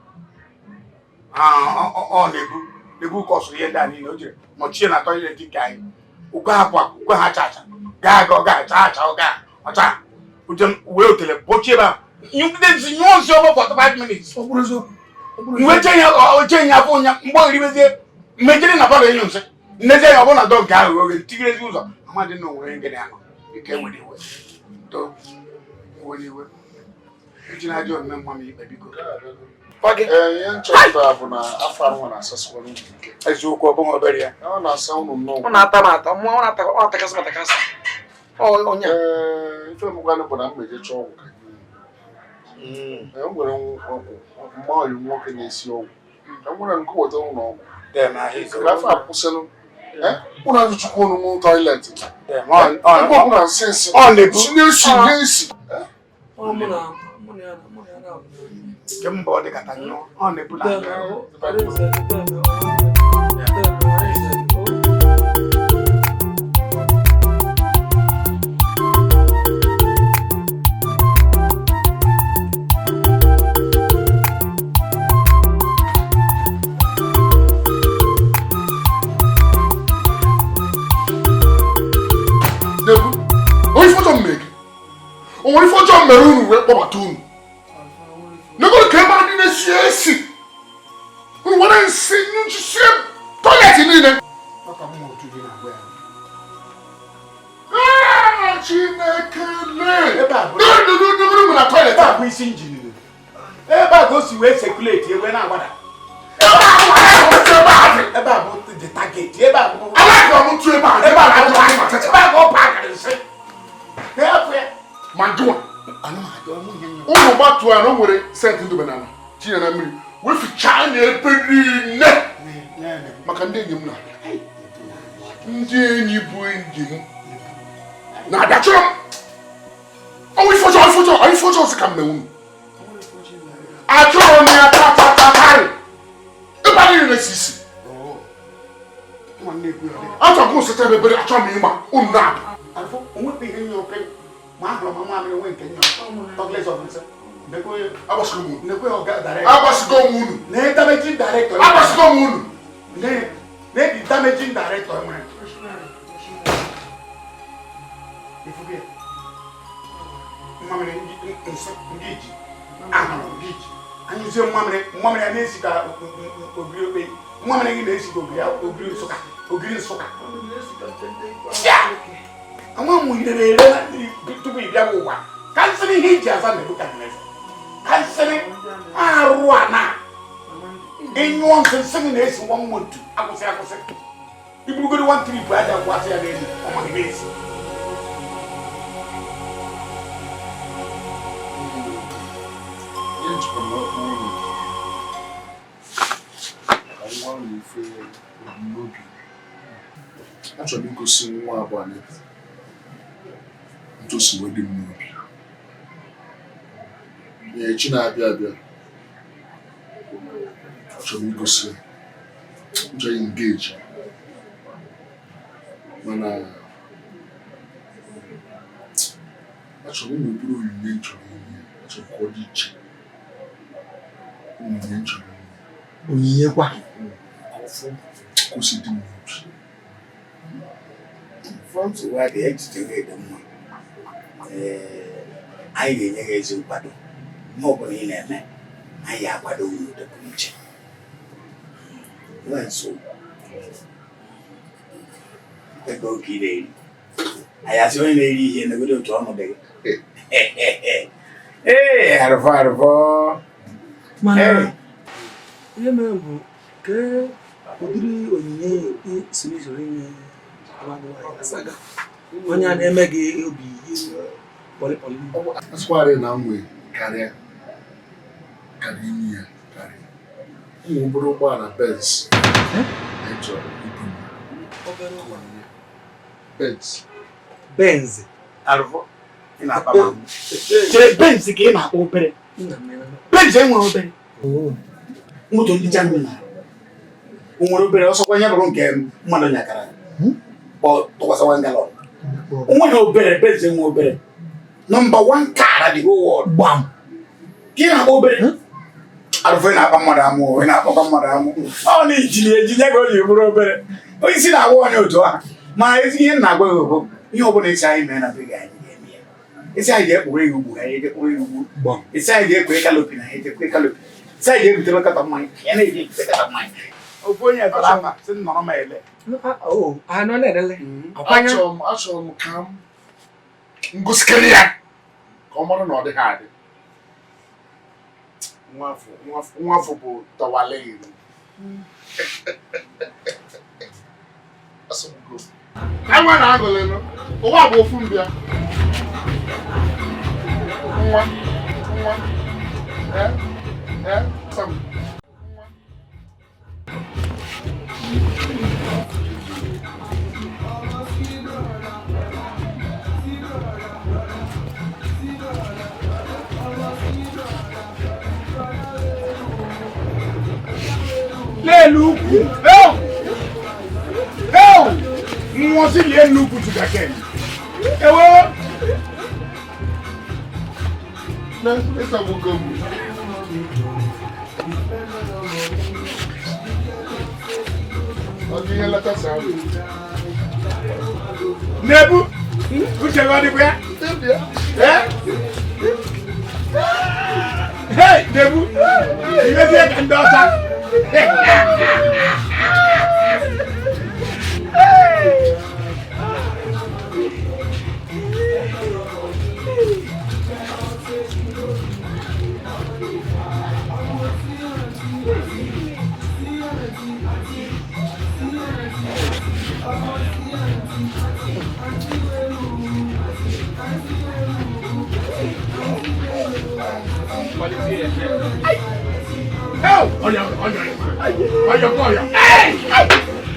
ọ na-ebu ka ọ sụrụ ihe ndị a niile o jiri nọchie na tọiletị nke anyị ụgwọ hapụ ụgwọ ha acha acha gaa aga ọ ga-acha acha ọ ga ọcha wee otele bochie ebe ahụ nyụọ nsị ọbọ 45 minutes mgbe chee ya afọ ụnya mgbe oribezie mmejere na palọ enyo nsị nnezie ya ọ bụrụ na dọ nke ahụ oge ntigirezi ụzọ amadị na onwere ngene ahụ ike were iwe to were iwe eji na ajọ omume mma m ikpe biko. Ihe nchọpụtara bụ na afọ anụ na-asasịkwara unu ike. Eziokwu ọ bụghị obere ya. Ọ na-asa unu nnọọ. Ọ na-ata m ata, ọ na-atakasị m atakasị. Ee, ife mgbanụ bụ na m ejecha ọgwụ ka e nwere mma ọyị nwoke na-esi ọgwụ. Ka m nwere nke weta ụlọ ọgwụ. Ka afọ akwụsịnụ. Ụlọ ajụchukwu unu n'ụ tọiletị. Ebe ọ bụla nsị nsị. Na-esi na-esi. Kemgbe ọ dịkata nyụọ, ọ na-ebu na O nwere ife ọjọọ mere unu wee kpọbata unu negoro ka ebe ndị na-esi esi unu were nsị nyụchisie tọiletị niile. Chineke lee negoro na tọiletị a bụ isi injin ebe a ka o si wee sekuleti ebe na-agbada ebe a bụ the target ebe a bụ ebe a ka ọ pakịrị nsị. Ma njụwa ụmụ gbatuo ya na o nwere senti ndobe n'ala tinye na mmiri wee fichaa na ebe niile maka ndị enyi m na-abịa ndị enyi bụ enyi m na-abịa chọrọ m Ọnwụ ife ọjọọ, ife ọjọọ, ife ọjọọ sị ka m mee unu. Achọrọ m ya tatatatari. Ịba niile na-esi isi. Achọrọ m kwụsịta ebe ebere, achọrọ m ịma unu na-abụ. Arụfọ, onwekwa ihe nye oke ma ahụrụ m mamịrị onwe nke nye Douglas Officer. Agbasigo m unu. Nekwe ọga director. Agbasigo m unu. Na damaging director. Agbasigo m unu. Ne ne di damaging director nwere. Ifuge. Mmamịrị nsị ndị ji. Ahụrụ ndị ji. Anyụzie mmamịrị, mmamịrị a na-esi ka ogiri okpe. Mmamịrị gị na-esi ka ogiri ogiri Nsụka, ogiri Nsụka. Nwa m rere ere tupu ị bịa ụwa. Ka nsịrị ihe iji aza Nebukadneza. Ka nsịrị arụ a na ịnyụọ nsị nsị gị na-esi nwa mmotu akwụsị akwụsị. Iburugoro one trip aja gwasị ya n'elu ọ maghị na-esi. Ihe njikwa m okwu unu ka m gwa unu ife ebumnobi. Achọrọ m igosi nwa abụọ Anita ntu o si wee dị m n'obi. Ee, echi na-abịa abịa, achọrọ m igosi ya. M chọrọ engage mana achọrọ m ụmụ obere onyinye m chọrọ inye ya. Achọrọ m ka ọ dị iche. Onyinye m chọrọ inye. Onyinye kwa? Ka ọ fụ ka o si dị m n'obi. Nsogbu adịghị, echiche gị dị mma. Ee, anyị ga-enye gị ezi nkwado. Ihe ọ bụla ị na-eme, anyị ga-akwado gị n'ụdị pụrụ iche. Nwee nsogbu. Ego ka ị na-eri. Anyị asị onye na-eri ihe negodo otu ọnụ dị gị. Ee, arụfọ arụfọ. Mana ihe mere bụ ka ụdịrị onyinye si n'izoro inye asaga onye a na-eme gị obi pọlịpọlị. Asịkwarị na m nwee karịa karịa inye ya karịa. Ụmụ obere ụgbọala Benz anyị chọrọ ibu m. Benz. Benz. Arụfọ, ị na-akpa m ahụ. Chere Benz ka ị na-akpọ obere. Benz enwere obere. Moto ndị Germany na o nwere obere ọsọkwa ihe bụrụ nke mmadụ nyakara ọ tụkwasị one gallon. O nweghị obere, Benz enwe obere. Number one car the whole world. Gbam. Ka ị na-akpọ obere. Arụfọ, ị na-akpa mmadụ amụ, ị na-akpọkwa mmadụ amụ. Ọ na-ejili eji nye ka o ji bụrụ obere. Onye isi na-agwa onye otu ahụ. Ma ezi ihe m na-agwa gị bụ ihe ọbụla esi anyị mee na be gị anyị ga-eme ya. Esi anyị ga-ekpụrụ ya ugwu, anyị ejekpụrụ ya ugwu. Esi anyị ga-ekwe kalopi na anyị ejekwe kalopi. Esi anyị ga-ebutere kata mmanya, ya na-eji ebute kata mmanya. Ofu onye tara afa sị m nọrọ m ele. Anọ na-elele. Achọrọ m ka m gosikere ya ka ọ mara na ọ dịghị adị. Nwa afọ bụ tawalin. Asọmgo. Ka nwa na-agụlịnụ, ụwa bụ ofu mbịa. Nwa, nwa, eh, eh, sam. N'elu ugwu. Eo! Eo! Mmụọ si lie nnukwu sugarcane. Ewo! Na, ịsọgbugo m. Ọ dị ihe nleta sa ahụ. N'ebu, uche gị ọ dịkwa ya? Eh? Hey, Nebu! Imezie ka ndị ọcha.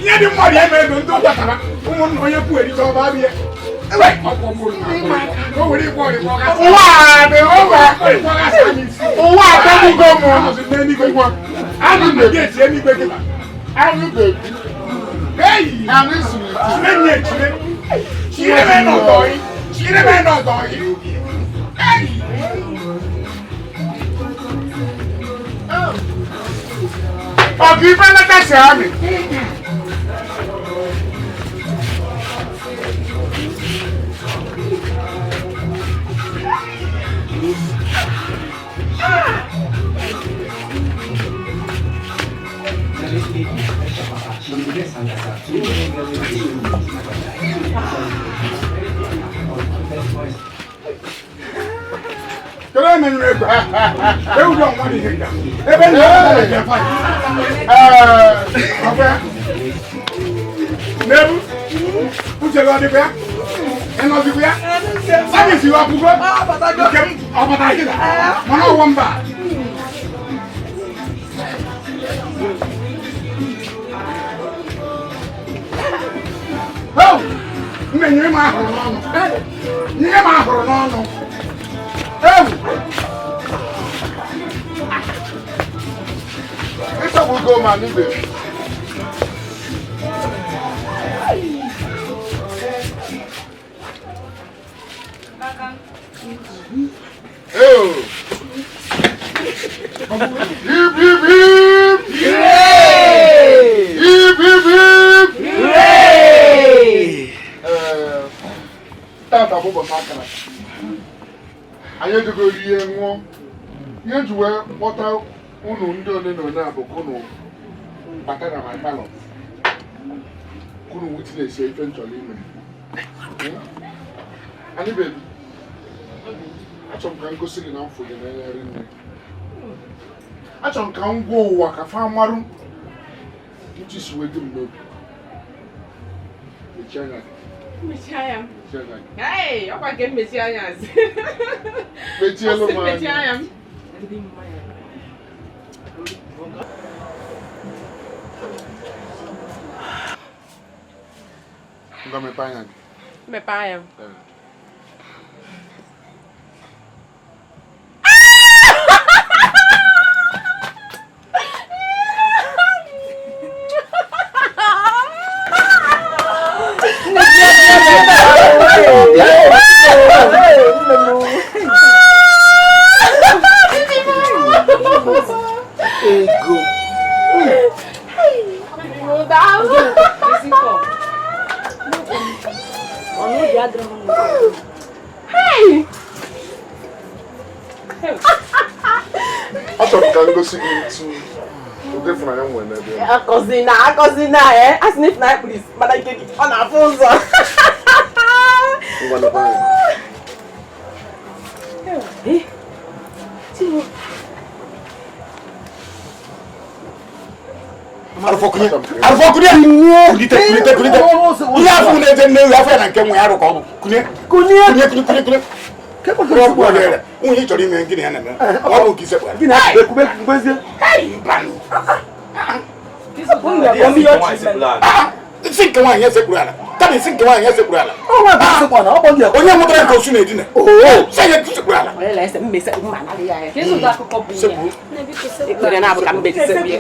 Ihe dị mmadụ eme ego ndị ụbịa tara ụmụnna onye kwu ericha ọba abịa. Ụwa atọgbugo m. Anụ na-eji eluigwe kịta. Anụ bebi. Anụ siri. Chire chire. Chire n'ọdọ yị. Chire n'ọdọ yị. Ọkụ ife nleta si amị. Anyị ejego rie ṅụọ ihe nji wee kpọta unu ndị ole na ole a bụ kunu bata na my palọ kunu witness ife m chọrọ ime. Anyị bebi, achọrọ m ka m gosi gị na mfụ gị n'anya rinne. Achọrọ m ka m gwa ụwa ka fa marụ uche si wee dị m n'obi. Mechie anya gị. Mechie anya m. Hey, ọkwa nke m mechie anya azụ. Mechielu m Mechie anya. anya m. Ngwa mepee anya gị. Mepee anya m. Ego. Hey! Achọrọ m ka m gosi gị ntu ụdị ịfụnanya m nwere n'ebe ị nọ. Akọzina, akọzina, eh? Asị na ịfụnanya kpuru isi, mana nke gị, ọ na-afụ ụzọ. Ngwa mepee anya. Eh? Chiwo. Arụfọ kunye. Kulite kulite kulite. Ihe afọ na-eje nne ewu afọ ya na nke nwe ya arụ ka ọ bụ. Kunye. Kunye kunye kunye kunye. Nwunye ị chọrọ ime gịnị ya na-eme? Ọ bụ nke isekpu ala. Isi nke nwaanyị esekpuru ala. Kama isi nke nwaanyị esekpuru ala. Onye mụtara nke osu na-edina. Sị ya sekpuru ala. Ekpere na-abụ ka mbe sekpu ya.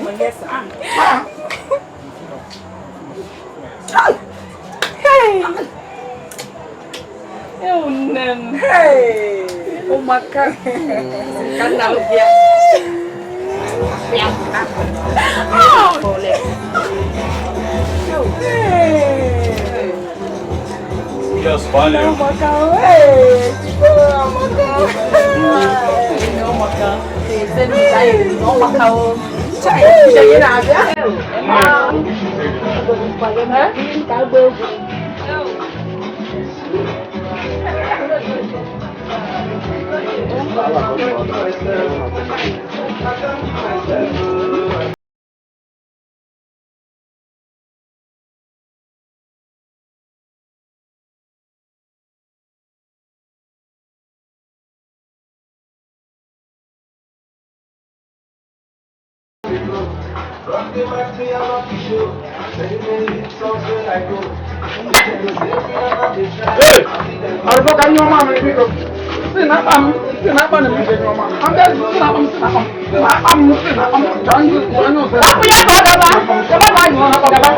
Hey! Ewu nne m. Hey! Ụmụaka. Ka nna m bịa. Yes, finally. Ụmụaka. Hey! Ụmụaka. Ụmụaka. Ụmụaka. Na-abịa. Rock the mic to your lucky show. Many, many hit songs when I go. Ee, arụfọ ka nyụọ mamịrị biko. Si na akpa m, si na akpa na m ije nyụọ mamịrị. Ndị ezi, si na akpa m, si na akpa m, si na akpa m, si na akpa m, ka nyụ nyụ ụzọ. Hapụ ya ka ọ gaba. Gaba ka nyụọ, hapụ gaba.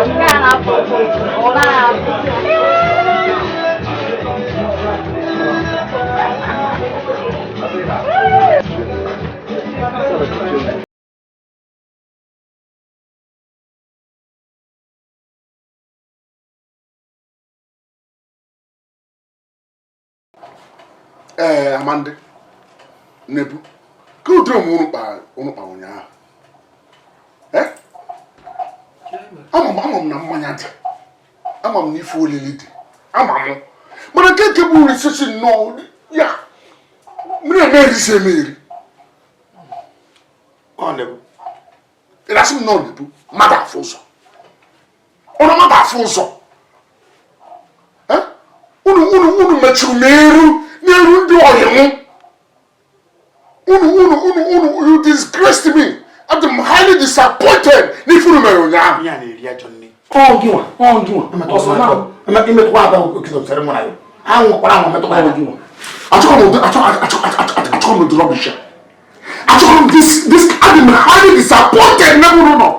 Ee, Amandị, Nebu, ka ụdịrị omume unu kpa ụnyaahụ. Ee, ama m na mmanya dị, ama m na ife olili dị, ama m mana nke bụ uri sisi nnọọ ya mmiri eme erisi eme eri. Ọ Nebu, ị na-asị m nọọ Nebu, mmadụ afụ ụzọ, ụnụ mmadụ afụ ụzọ. Unu mechuru m eru n'elu ndị ọyị m. Unu unu unu unu you disgraced me. I'm highly disappointed n'ife unu mere ụnyaahụ. Ihe a na-eri ajọ nne. Ọ gị nwa, ọ gị nwa. Imetụkwa aba okike mụ na ya. Anwụkwara anwụ metụkwa aka. Achọghị m ụdị rubbish a. Achọghị m this I'm highly disappointed n'ebe unu nọ.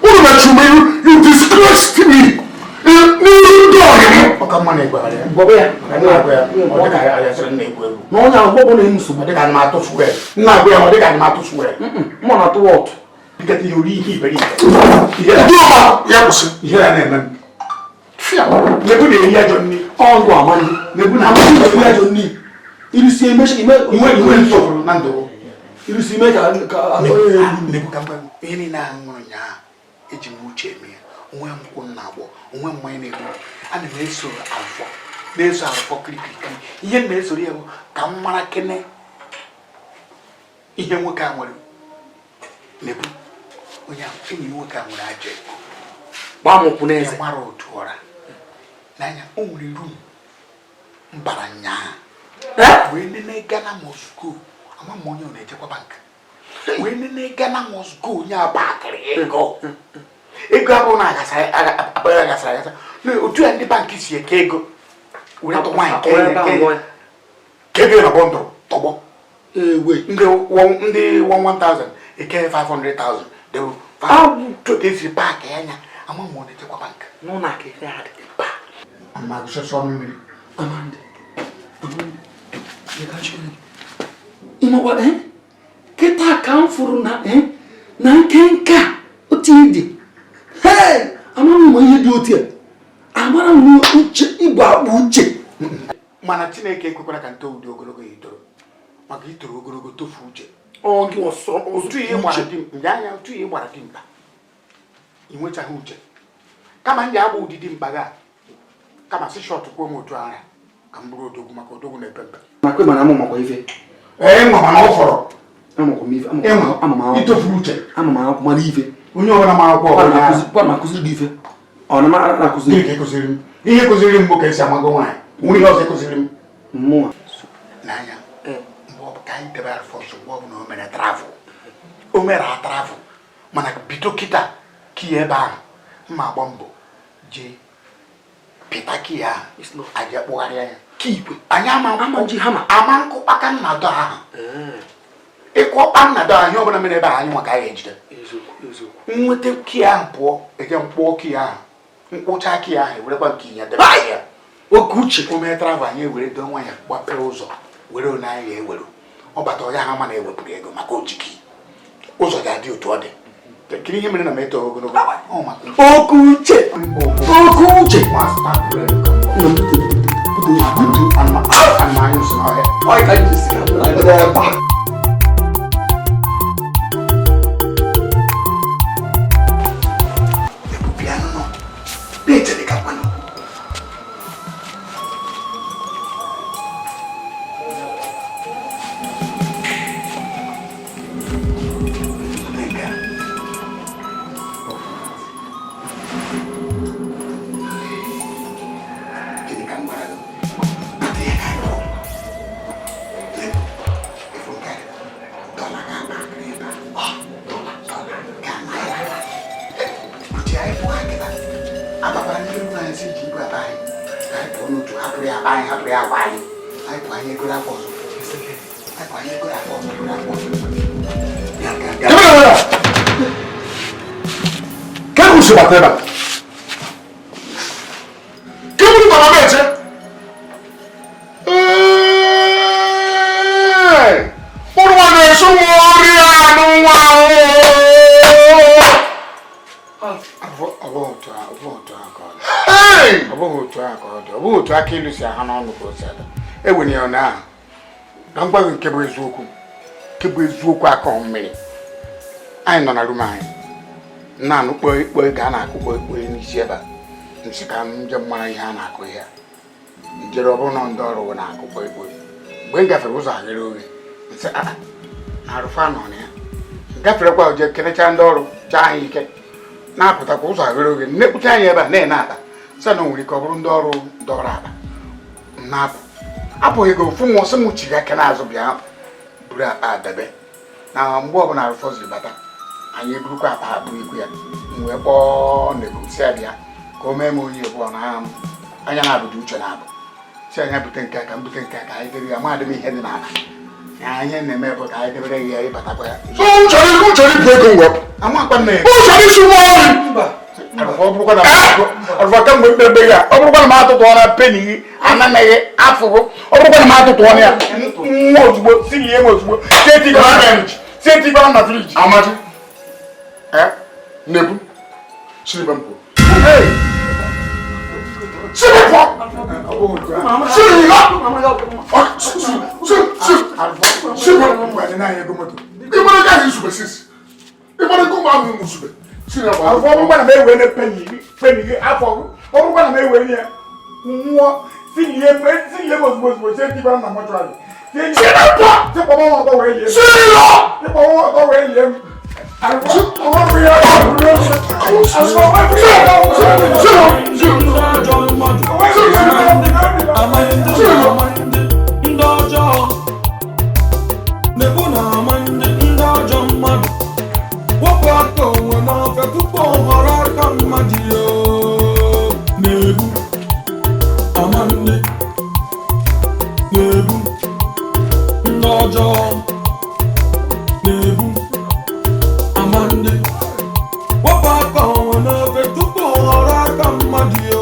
Unu mechuru m iru, you disgraced me. N'iru ndị ọyị m. Ọ ka mma na ịgwara ya. Gwọba ya. Maka na agwa ya, ọ dịka ya sịrị nna egwu egwu. Na onye ahụ gbọgbọ na-enye nsogbu. Ọ dịka ana m atụ square. Nna agwa ya, ọ dịka ana m atụ square. Mụ na-atụ wọtụ. Nkịta ihe ori ihe iberibe. Ndị ọma ya kwụsị. Ihe ya na-eme m. Fịa. Nebu na-eri ajọ nri. Ọ ngwa Amandị. Nebu na Amandị na-eri ajọ nri. Irisi ime ime inwe nsọpụrụ na ndụ. Irisi ime ka Nebu ka mgbe ihe niile ahụ ṅụrụ ụnyaahụ eji m uche eme ya. Onwe m kwụ na agbọ, onwe m mmanya na-egbu. Ana m eso arụfọ, na-eso arụfọ kirikirikiri. Ihe m na-esoro ya bụ ka m mara kene ihe nwoke a nwere. Nebu, onye enyi nwoke a nwere ajọ ego. Gbaa m ụkwụ n'eze. Mara otu ọra. N'anya, o nwere rum mbara nyaa. Wee nene Ghana must go. Ama m onye ọ na-echekwa bank. Wee nene Ghana must go onye abakịrị ego. Ego abụrụ na aghasara aghasa. Otu ya ndị bankị si eke ego. Were tụ nwaanyị ka ego na bọndụl tọgbọ. Ndị 1,000 eke 500,000. Otu esi paakị anya ama m ọ na-echekwa bank. Ama agụsọsọ ọnụ mmiri. Amandị, ịmakwa kịta ka m fụrụ na na nkenke a otu ịdị. Hey, amara m ihe dị otu a. Amara m uche ịbụ akpa uche. Mana Chineke ekwekwara ka nto ụdị ogologo ya itoro. Maka itoro ogologo tofu uche. Ọ gị ọsọ otu ihe gbara dimkpa, anya otu ihe gbara dimkpa. I nwechaghị uche. Kama m ji agba ụdị dimkpa gị a. Kama si shọt kwuo m otu ara ka m bụrụ odogwu maka odogwu na-epe mpe. Nakwe mana amụ makwa ife. Ee, nwa mana ọ fọrọ. Amakwa m ife. Ịnwa, Ama m akwụkwọ. itofuru uche. Ama m akwụkwọ mara ife. Onye ọbụla ma akwụkwọ ọbụla. Kwa na akụziri gị ife. Ọ na m na-akụziri. Gịnị ka ị kụziri m? Ihe kụziri m bụ ka esi amago nwaanyị. Nwere ihe ọzọ ị kụziri m? Mmụọ. N'anya, mgbe ọ bụ ka anyị debe Alfonso mgbe ọ bụ na o mere travel. O mere travel. Mana bido kịta kiya ebe ahụ. Mma agba mbọ jee pịta kiya ahụ. Aja kpụgharịa ya. Anyị ama nkụ aka nnadọ ahụ. Ịkụ ọkpa nnadọ ahụ ihe ọbụla mere ebe ahụ anyị nwa ka anyị ejide. Nweta kiya ahụ pụọ, eje mkpụọ kiya ahụ. Mkpụcha kiya ahụ ewerekwa nke ịnya debe ya. Oke uche. O mee travel anyị ewere doo nwa ya gbapee ụzọ were one anyị ga-ewere. Ọ bata ọya ha ma na-ewepụrụ ego maka ojiki. Ụzọ ga-adị otu ọ dị. Kedu ihe mere na m eto ogologo? Oke uche. Oke uche. Ọ ka anyị si ka m na-ebe a. N'otu hapụrụ ya akpa anyị, hapụrụ ya akpa anyị, anyị pụ anyị egoro akwa ọzọ, anyị pụ anyị egoro akpa ọzọ, egoro akpa ọzọ. Kébù ṣe bàtẹ́ bá. Kébù ní bàbá bẹ́ẹ̀ jẹ́. Ụlọ na-esu m ori anụ nwa ahụ. Ọ bụghị otu a, ọ bụghị otu a ka ọ dị. Ọ bụghị otu a ka ọ dị. Ọ bụghị otu aka ilu si aha n'ọnụ ka o si ada. Ewere ya na ahụ. Na m gwa gị nke bụ eziokwu. Nke bụ eziokwu akọ mmiri. Anyị nọ na room anyị. Na-anụ kpoi kpoi ka a na-akụ kpoi kpoi n'isi ebe a. Nsị ka m je mara ihe a na-akụ ihe a. Njere ọ bụrụ na ndị ọrụ na-akụ kpoi kpoi. Mgbe m gafere ụzọ aghere oghe, nsị a na arụfa nọ na ya. M gaferekwa oje kenecha ndị ọrụ chaa ha ike. Na-apụtakwa ụzọ aghere oghe, nnekpụta anyị ebe a na-ene akpa. Sị na o nwere ike ọ bụrụ ndị ọrụ dọrọ akpa. M na-apụ. Apụghị gị ofu nwa ọsị m chiga aka n'azụ bịa buru akpa a debe. Na mgbe ọbụla arụfọ ziri bata, anyị eburukwa akpa a buru ikwu ya. M wee kpọọ Nebo si ya bịa ka o mee m onye ebụọ na anya na-abụdo uche na-abụ. Si anya bute nke a ka m bute nke a ka anyị debe ya, ma adị m ihe dị n'ala. Ya ihe na-eme bụ ka anyị debere ya ịbatakwa ya. So m chọrọ ibu ego m wepụ. Amakwa m na M chọrọ isi m ori. Arụfọ ọ bụrụkwa na arụfọ kemgbe m bịara ya, ọ bụrụkwa na m atụtụọ na peni gị ananaghị afụgo, ọ bụrụkwa na m atụtụọ na ya nwa ozugbo si lie m ozugbo si etigara na friji, si etigara na friji. Amadi. Nebu. Siri m pụọ. Siri pụọ. Siri ya. Siri. Ịmara gaghị izube sisi. Ịmara ego ụmụ ahụ izube. Siri agba. Arụfọ ọ bụrụkwa na m ewere na peni gị afọ gị, ọ bụrụkwa na m ewere ya nwụọ si lie m, si lie m ozugbo ozugbo si etigara na mọchụarị. Siri pụọ. Si kpọrọ nwa ọtọ wee lie m. Siri ya. Si kpọrọ nwa ọtọ wee lie m. Arụfọ ọ bụrụ ya ọ bụrụ ya. Arụfọ ọ bụrụ ya ọ bụrụ ya. Ndị ọjọọ na-ebu na ama ndị ọjọọ mmadụ wepụ aka onwe n'ofe tupu ọ ghọrọ aka mmadụ ya na-ebu ama ndị na-ebu ndị ọjọọ na-ebu ama ndị wepụ aka onwe n'ofe tupu ọ ghọrọ aka mmadụ ya.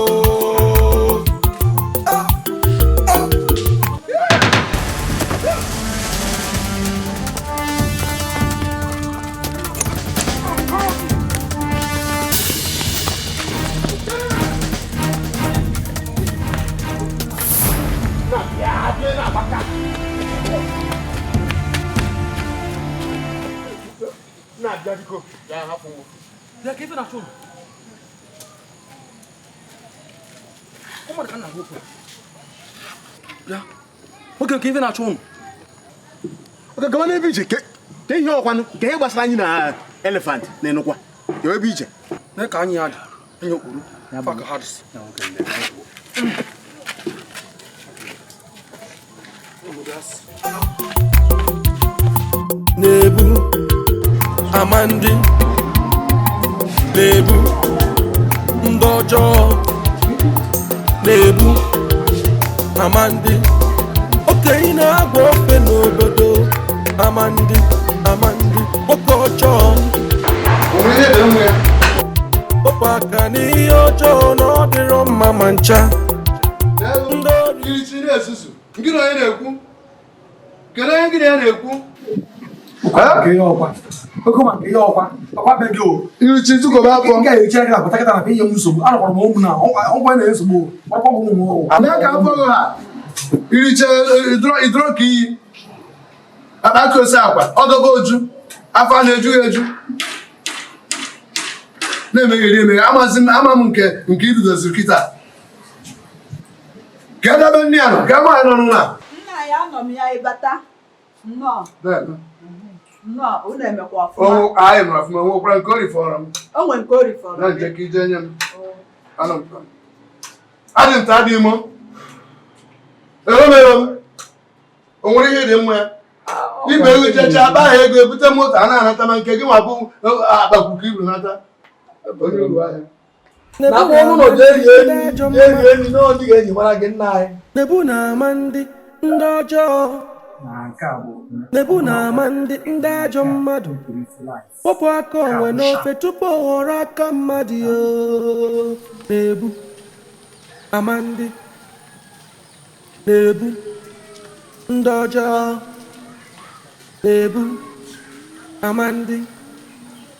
Nwoke nke ife na-achụ ụnụ. Oke gawa n'ebe ije ke ihe ọkwanụ ka ihe gbasara anyị na elefant na enukwa gawa ebe ije. Na ka anyị ya dị anya okpuru fa ka ha dị. Na-ebu ama ndị na-ebu ndị ọjọọ na-ebu ama ndị okenye na-agba ofe n'obodo ama ndị nwoke ọjọọ wepụ aka n'ihe ọjọọ na ọ dịrọ mma ma ncha. Gịnị onye na-ekwu? Kedu onye gịnị ya na-ekwu? Iriche idoro ka iyi akpa aka ose akwa ọgọgọ oju afọ a na-eju eju na-emegheri emeghe amazi m ama m nke nke idudoziri kịta ka edebe nne ya nọ ka nwaanyị nọ n'ụlọ a. Nna ya anọ m ya ịbata nnọọ nnọọ unu emekwa ọfụma. O anyị nọrọ ọfụma nwekwara nke o rifọrọ m. O nwere nke o rifọrọ Na nje ka ije nye m. Anọ m. Adị nta adị imo. Ero m. O nwere ihe dị mma ya. Ibe ego jecha akpa ahụ ego ebute moto a na-anata ma nke gị nwa bụ akpakwu ka iburu nata. Onye uru ahịa. Na akpọ ọnụ ụlọ jee rie enyi, jee rie enyi na ọ dịghị enyi mara gị nna anyị. Nebu na-ama ndị ndị ọjọọ. Nebu na-ama ndị ndị ajọ mmadụ. Wepụ aka onwe n'ofe tupu ọ ghọrọ aka mmadụ yo. Nebu ama ndị nebu ndị ọjọọ. Nebu ama ndị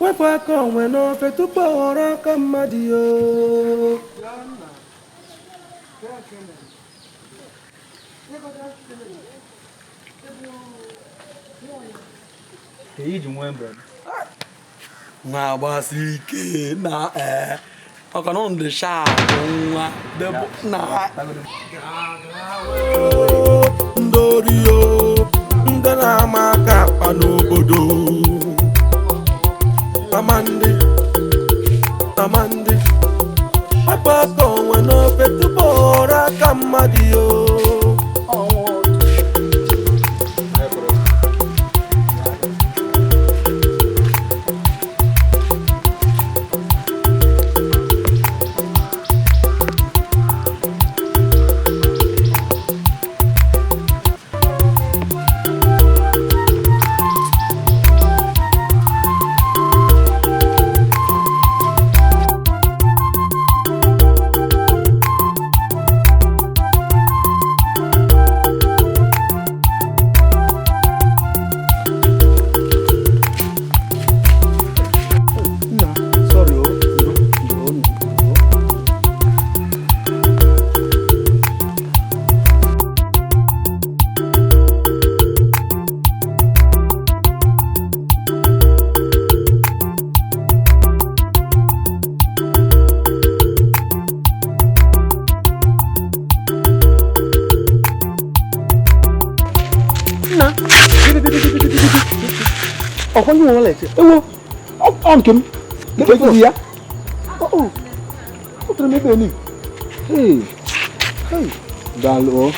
wepụ aka onwe n'ofe tupu ọ ghọrọ aka mmadụ yo. Na-agbasi ike na ọka na ụnụ dị shaapụ nwa na ndị ori o, ndị na-ama aka akpa n'obodo. Ama ndị ama ndị wepụ aka onwe n'ofe tupu ọ ghọrọ aka mmadụ yo. Ọkwa ndị nwe wallet. Ewo, ọ nke m. Nke m ya. Oh, ọ tụrụ m ebe ni. Hey, hey. Daalụ o.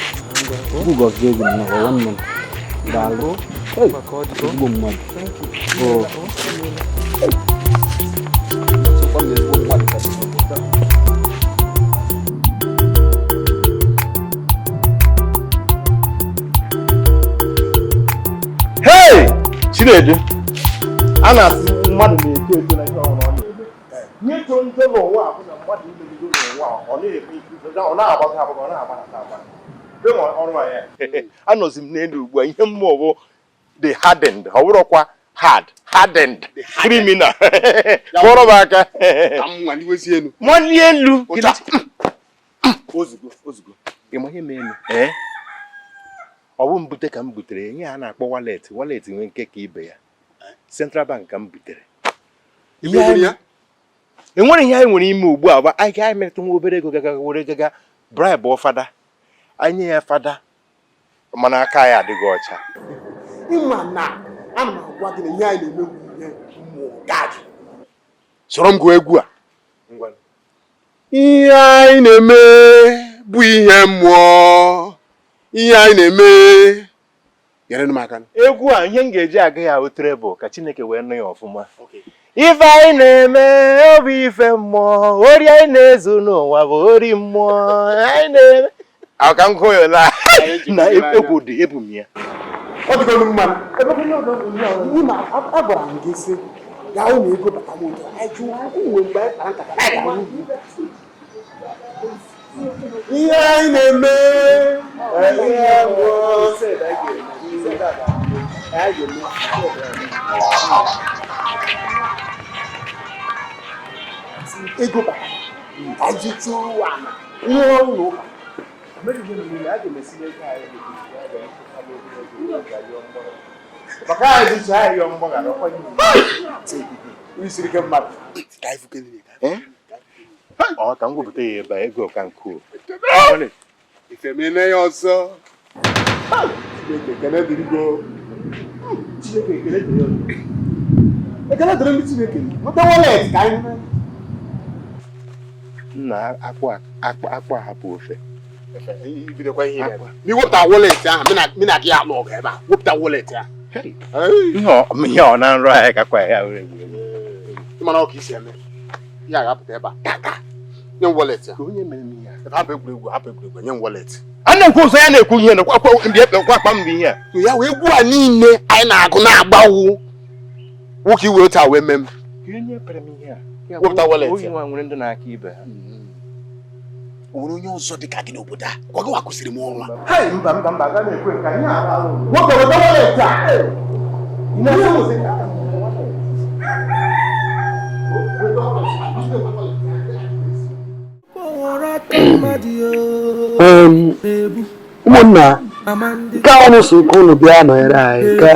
Chukwu gọzie gị nnọọ nwanne m. Daalụ. Hey, ezigbo mmadụ. Oh. Hey. Sokwa m ezigbo mmadụ ka dị n'obodo a. Hey! Chinedu, a na-asị mmadụ na-eto eto na ihe ọhụrụ ọ na-eme. Ihe toro nto n'ụwa a bụ na mmadụ imebigo n'ụwa a, ọ na-eme ife, ọ na-agbago agbago, ọ na-agbanata agbana. Dị ma ọrụ a ya. Anọzi m n'elu ugbu a, ihe mmụọ bụ the hardened, ọ bụrụkwa hard, hardened criminal. Kpọrọ m aka. Malie elu. Ozugbo, ozugbo. Ị ma ihe mee elu? Ee? Ọ bụ mbute ka m butere, ihe a na-akpọ wallet, wallet nwee nke ka ibe ya. Central Bank ka m butere. Enwere ihe anyị nwere ime ugbu a bụ anyị ga-emetụ nwa obere ego gaga were gaga bribe fada. Anyị nye ya fada mana aka ya adịghị ọcha. Ịma na ana m agwa gị na ihe anyị na-eme bụ ihe mmụọ gaji. Soro m gụọ egwu a. Ihe anyị na-eme bụ ihe mmụọ. Ihe anyị na-eme nyere m aka. Egwu a ihe m ga-eji aga ya otere bụ ka Chineke wee nụ ya ọfụma. Ife anyị na-eme ọ bụ ife mmụọ, ori anyị na-ezu n'ụwa bụ ori mmụọ. Anyị na-eme aka m gụọ ya na na egwu dị ebu m ya. Ọ dịgolu mma. Agwara m gị sị gaa ụlọ ego bata m ụtọ. Anyị jụọ uwe mgbe anyị kpara nkata anyị ga-ahụ. Ihe anyị na-eme ihe mmụọ. Ego bata ka anyị chụọ ala rụọ ụlọ ụka. Maka anyị ji ayọ mgbaghara ọkwa isiri ike mmadụ. Ọ ka m gwupụta ya ebe a, ego ka nke o. Ife mene ya ọzọ. Chineke ekele dịrị gị o. Chineke ekele dịrị gị. Ekele dịrị ndị Chineke. Nweta wallet ka anyị. Nna akpụ akpụ ahapụ ofe. Ibidokwa ihe ị na iwepụta wallet ahụ, mị na gị alụ ọgụ ebe a. Wepụta wallet ahụ. Ihe ọ na nrọ anyị kakwa ya were egwuregwu. Ị mara ọ ka isi eme. Ya ga-apụta ebe a. Tata. Nye m wallet ya. Onye mere m ihe a? Hapụ egwuregwu, hapụ egwuregwu, nye m wallet. A na-ekwu ụzọ ya na-ekwu ihe na kwa ndị ekpe kwa akpa m bụ ihe a. Ya wee egwu a niile anyị na-agụ na-agbawu nwoke iwe otu a wee mee m. Onye pere m ihe a? Wepụta wallet Onye ya. nwa nwere ndị na-aka ibe ha. O nwere onye ọzọ dị ka gị n'obodo a gwa gị kwụsịrị m ọrụ a. Hei, mba mba mba, agaghị ekwe nke anyị alụ. Nwoke, weta wallet a. Ị na-asị m sị Ụmụnna nke a ọnụ si nke unu bịa nọnyere anyị ka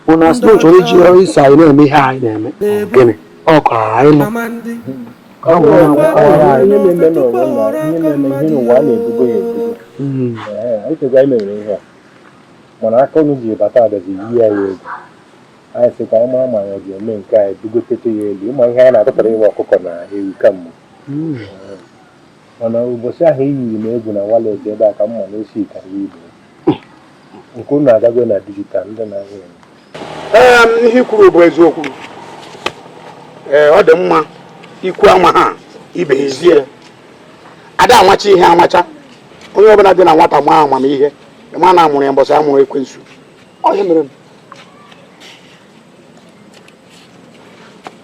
unu asị na chọrọ iji ọrụ iso anyị na-eme ihe anyị na-eme. Ọ gịnị ọ kọrọ anyị nụ ka ọ bụrụ na akọwara anyị. Ihe na-eme n'ụwa na ihe na-eme ihe n'ụwa a na-ebugo ya ebugo. Ee, anyị chekwa anyị mere ihe a, mana aka unu ji bata abịazi yi anyị egwu. Anyị sị ka anyị mara ma anyị ọ ga-eme nke anyị bugotete ya elu, ịma ihe anyị na-atụtara ịwa ọkụkọ na ewu kamgbe. Mana ụbọchị ahụ eyiri m egwu na wallet ebe a ka m ma na osi karịrị ibe nke unu agago na digital ndị na-ahụ ya. Ee, ihe i kwuru bụ eziokwu. Ee, ọ dị mma ikwu ama ha ibe ezie ada amacha ihe amacha. Onye ọbụla dị na nwata maa amamihe, ma na amụrụ ya mbọsị amụrụ ekwensu. Ọ ihe mere m.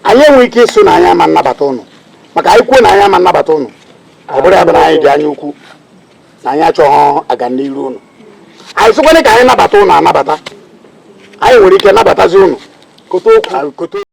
Anyị enweghị ike ịsụ na anyị ama nnabata ụnụ, maka anyị kwuo na anyị ama nnabata ụnụ, ọ bụrụ ya bụ na anyị dị anya ukwu na anyị achọghị aga n'iru ụnụ. Anyị sịkwana ka anyị nabata ụnụ anabata, anyị nwere ike nabatazi ụnụ kote okwu kote.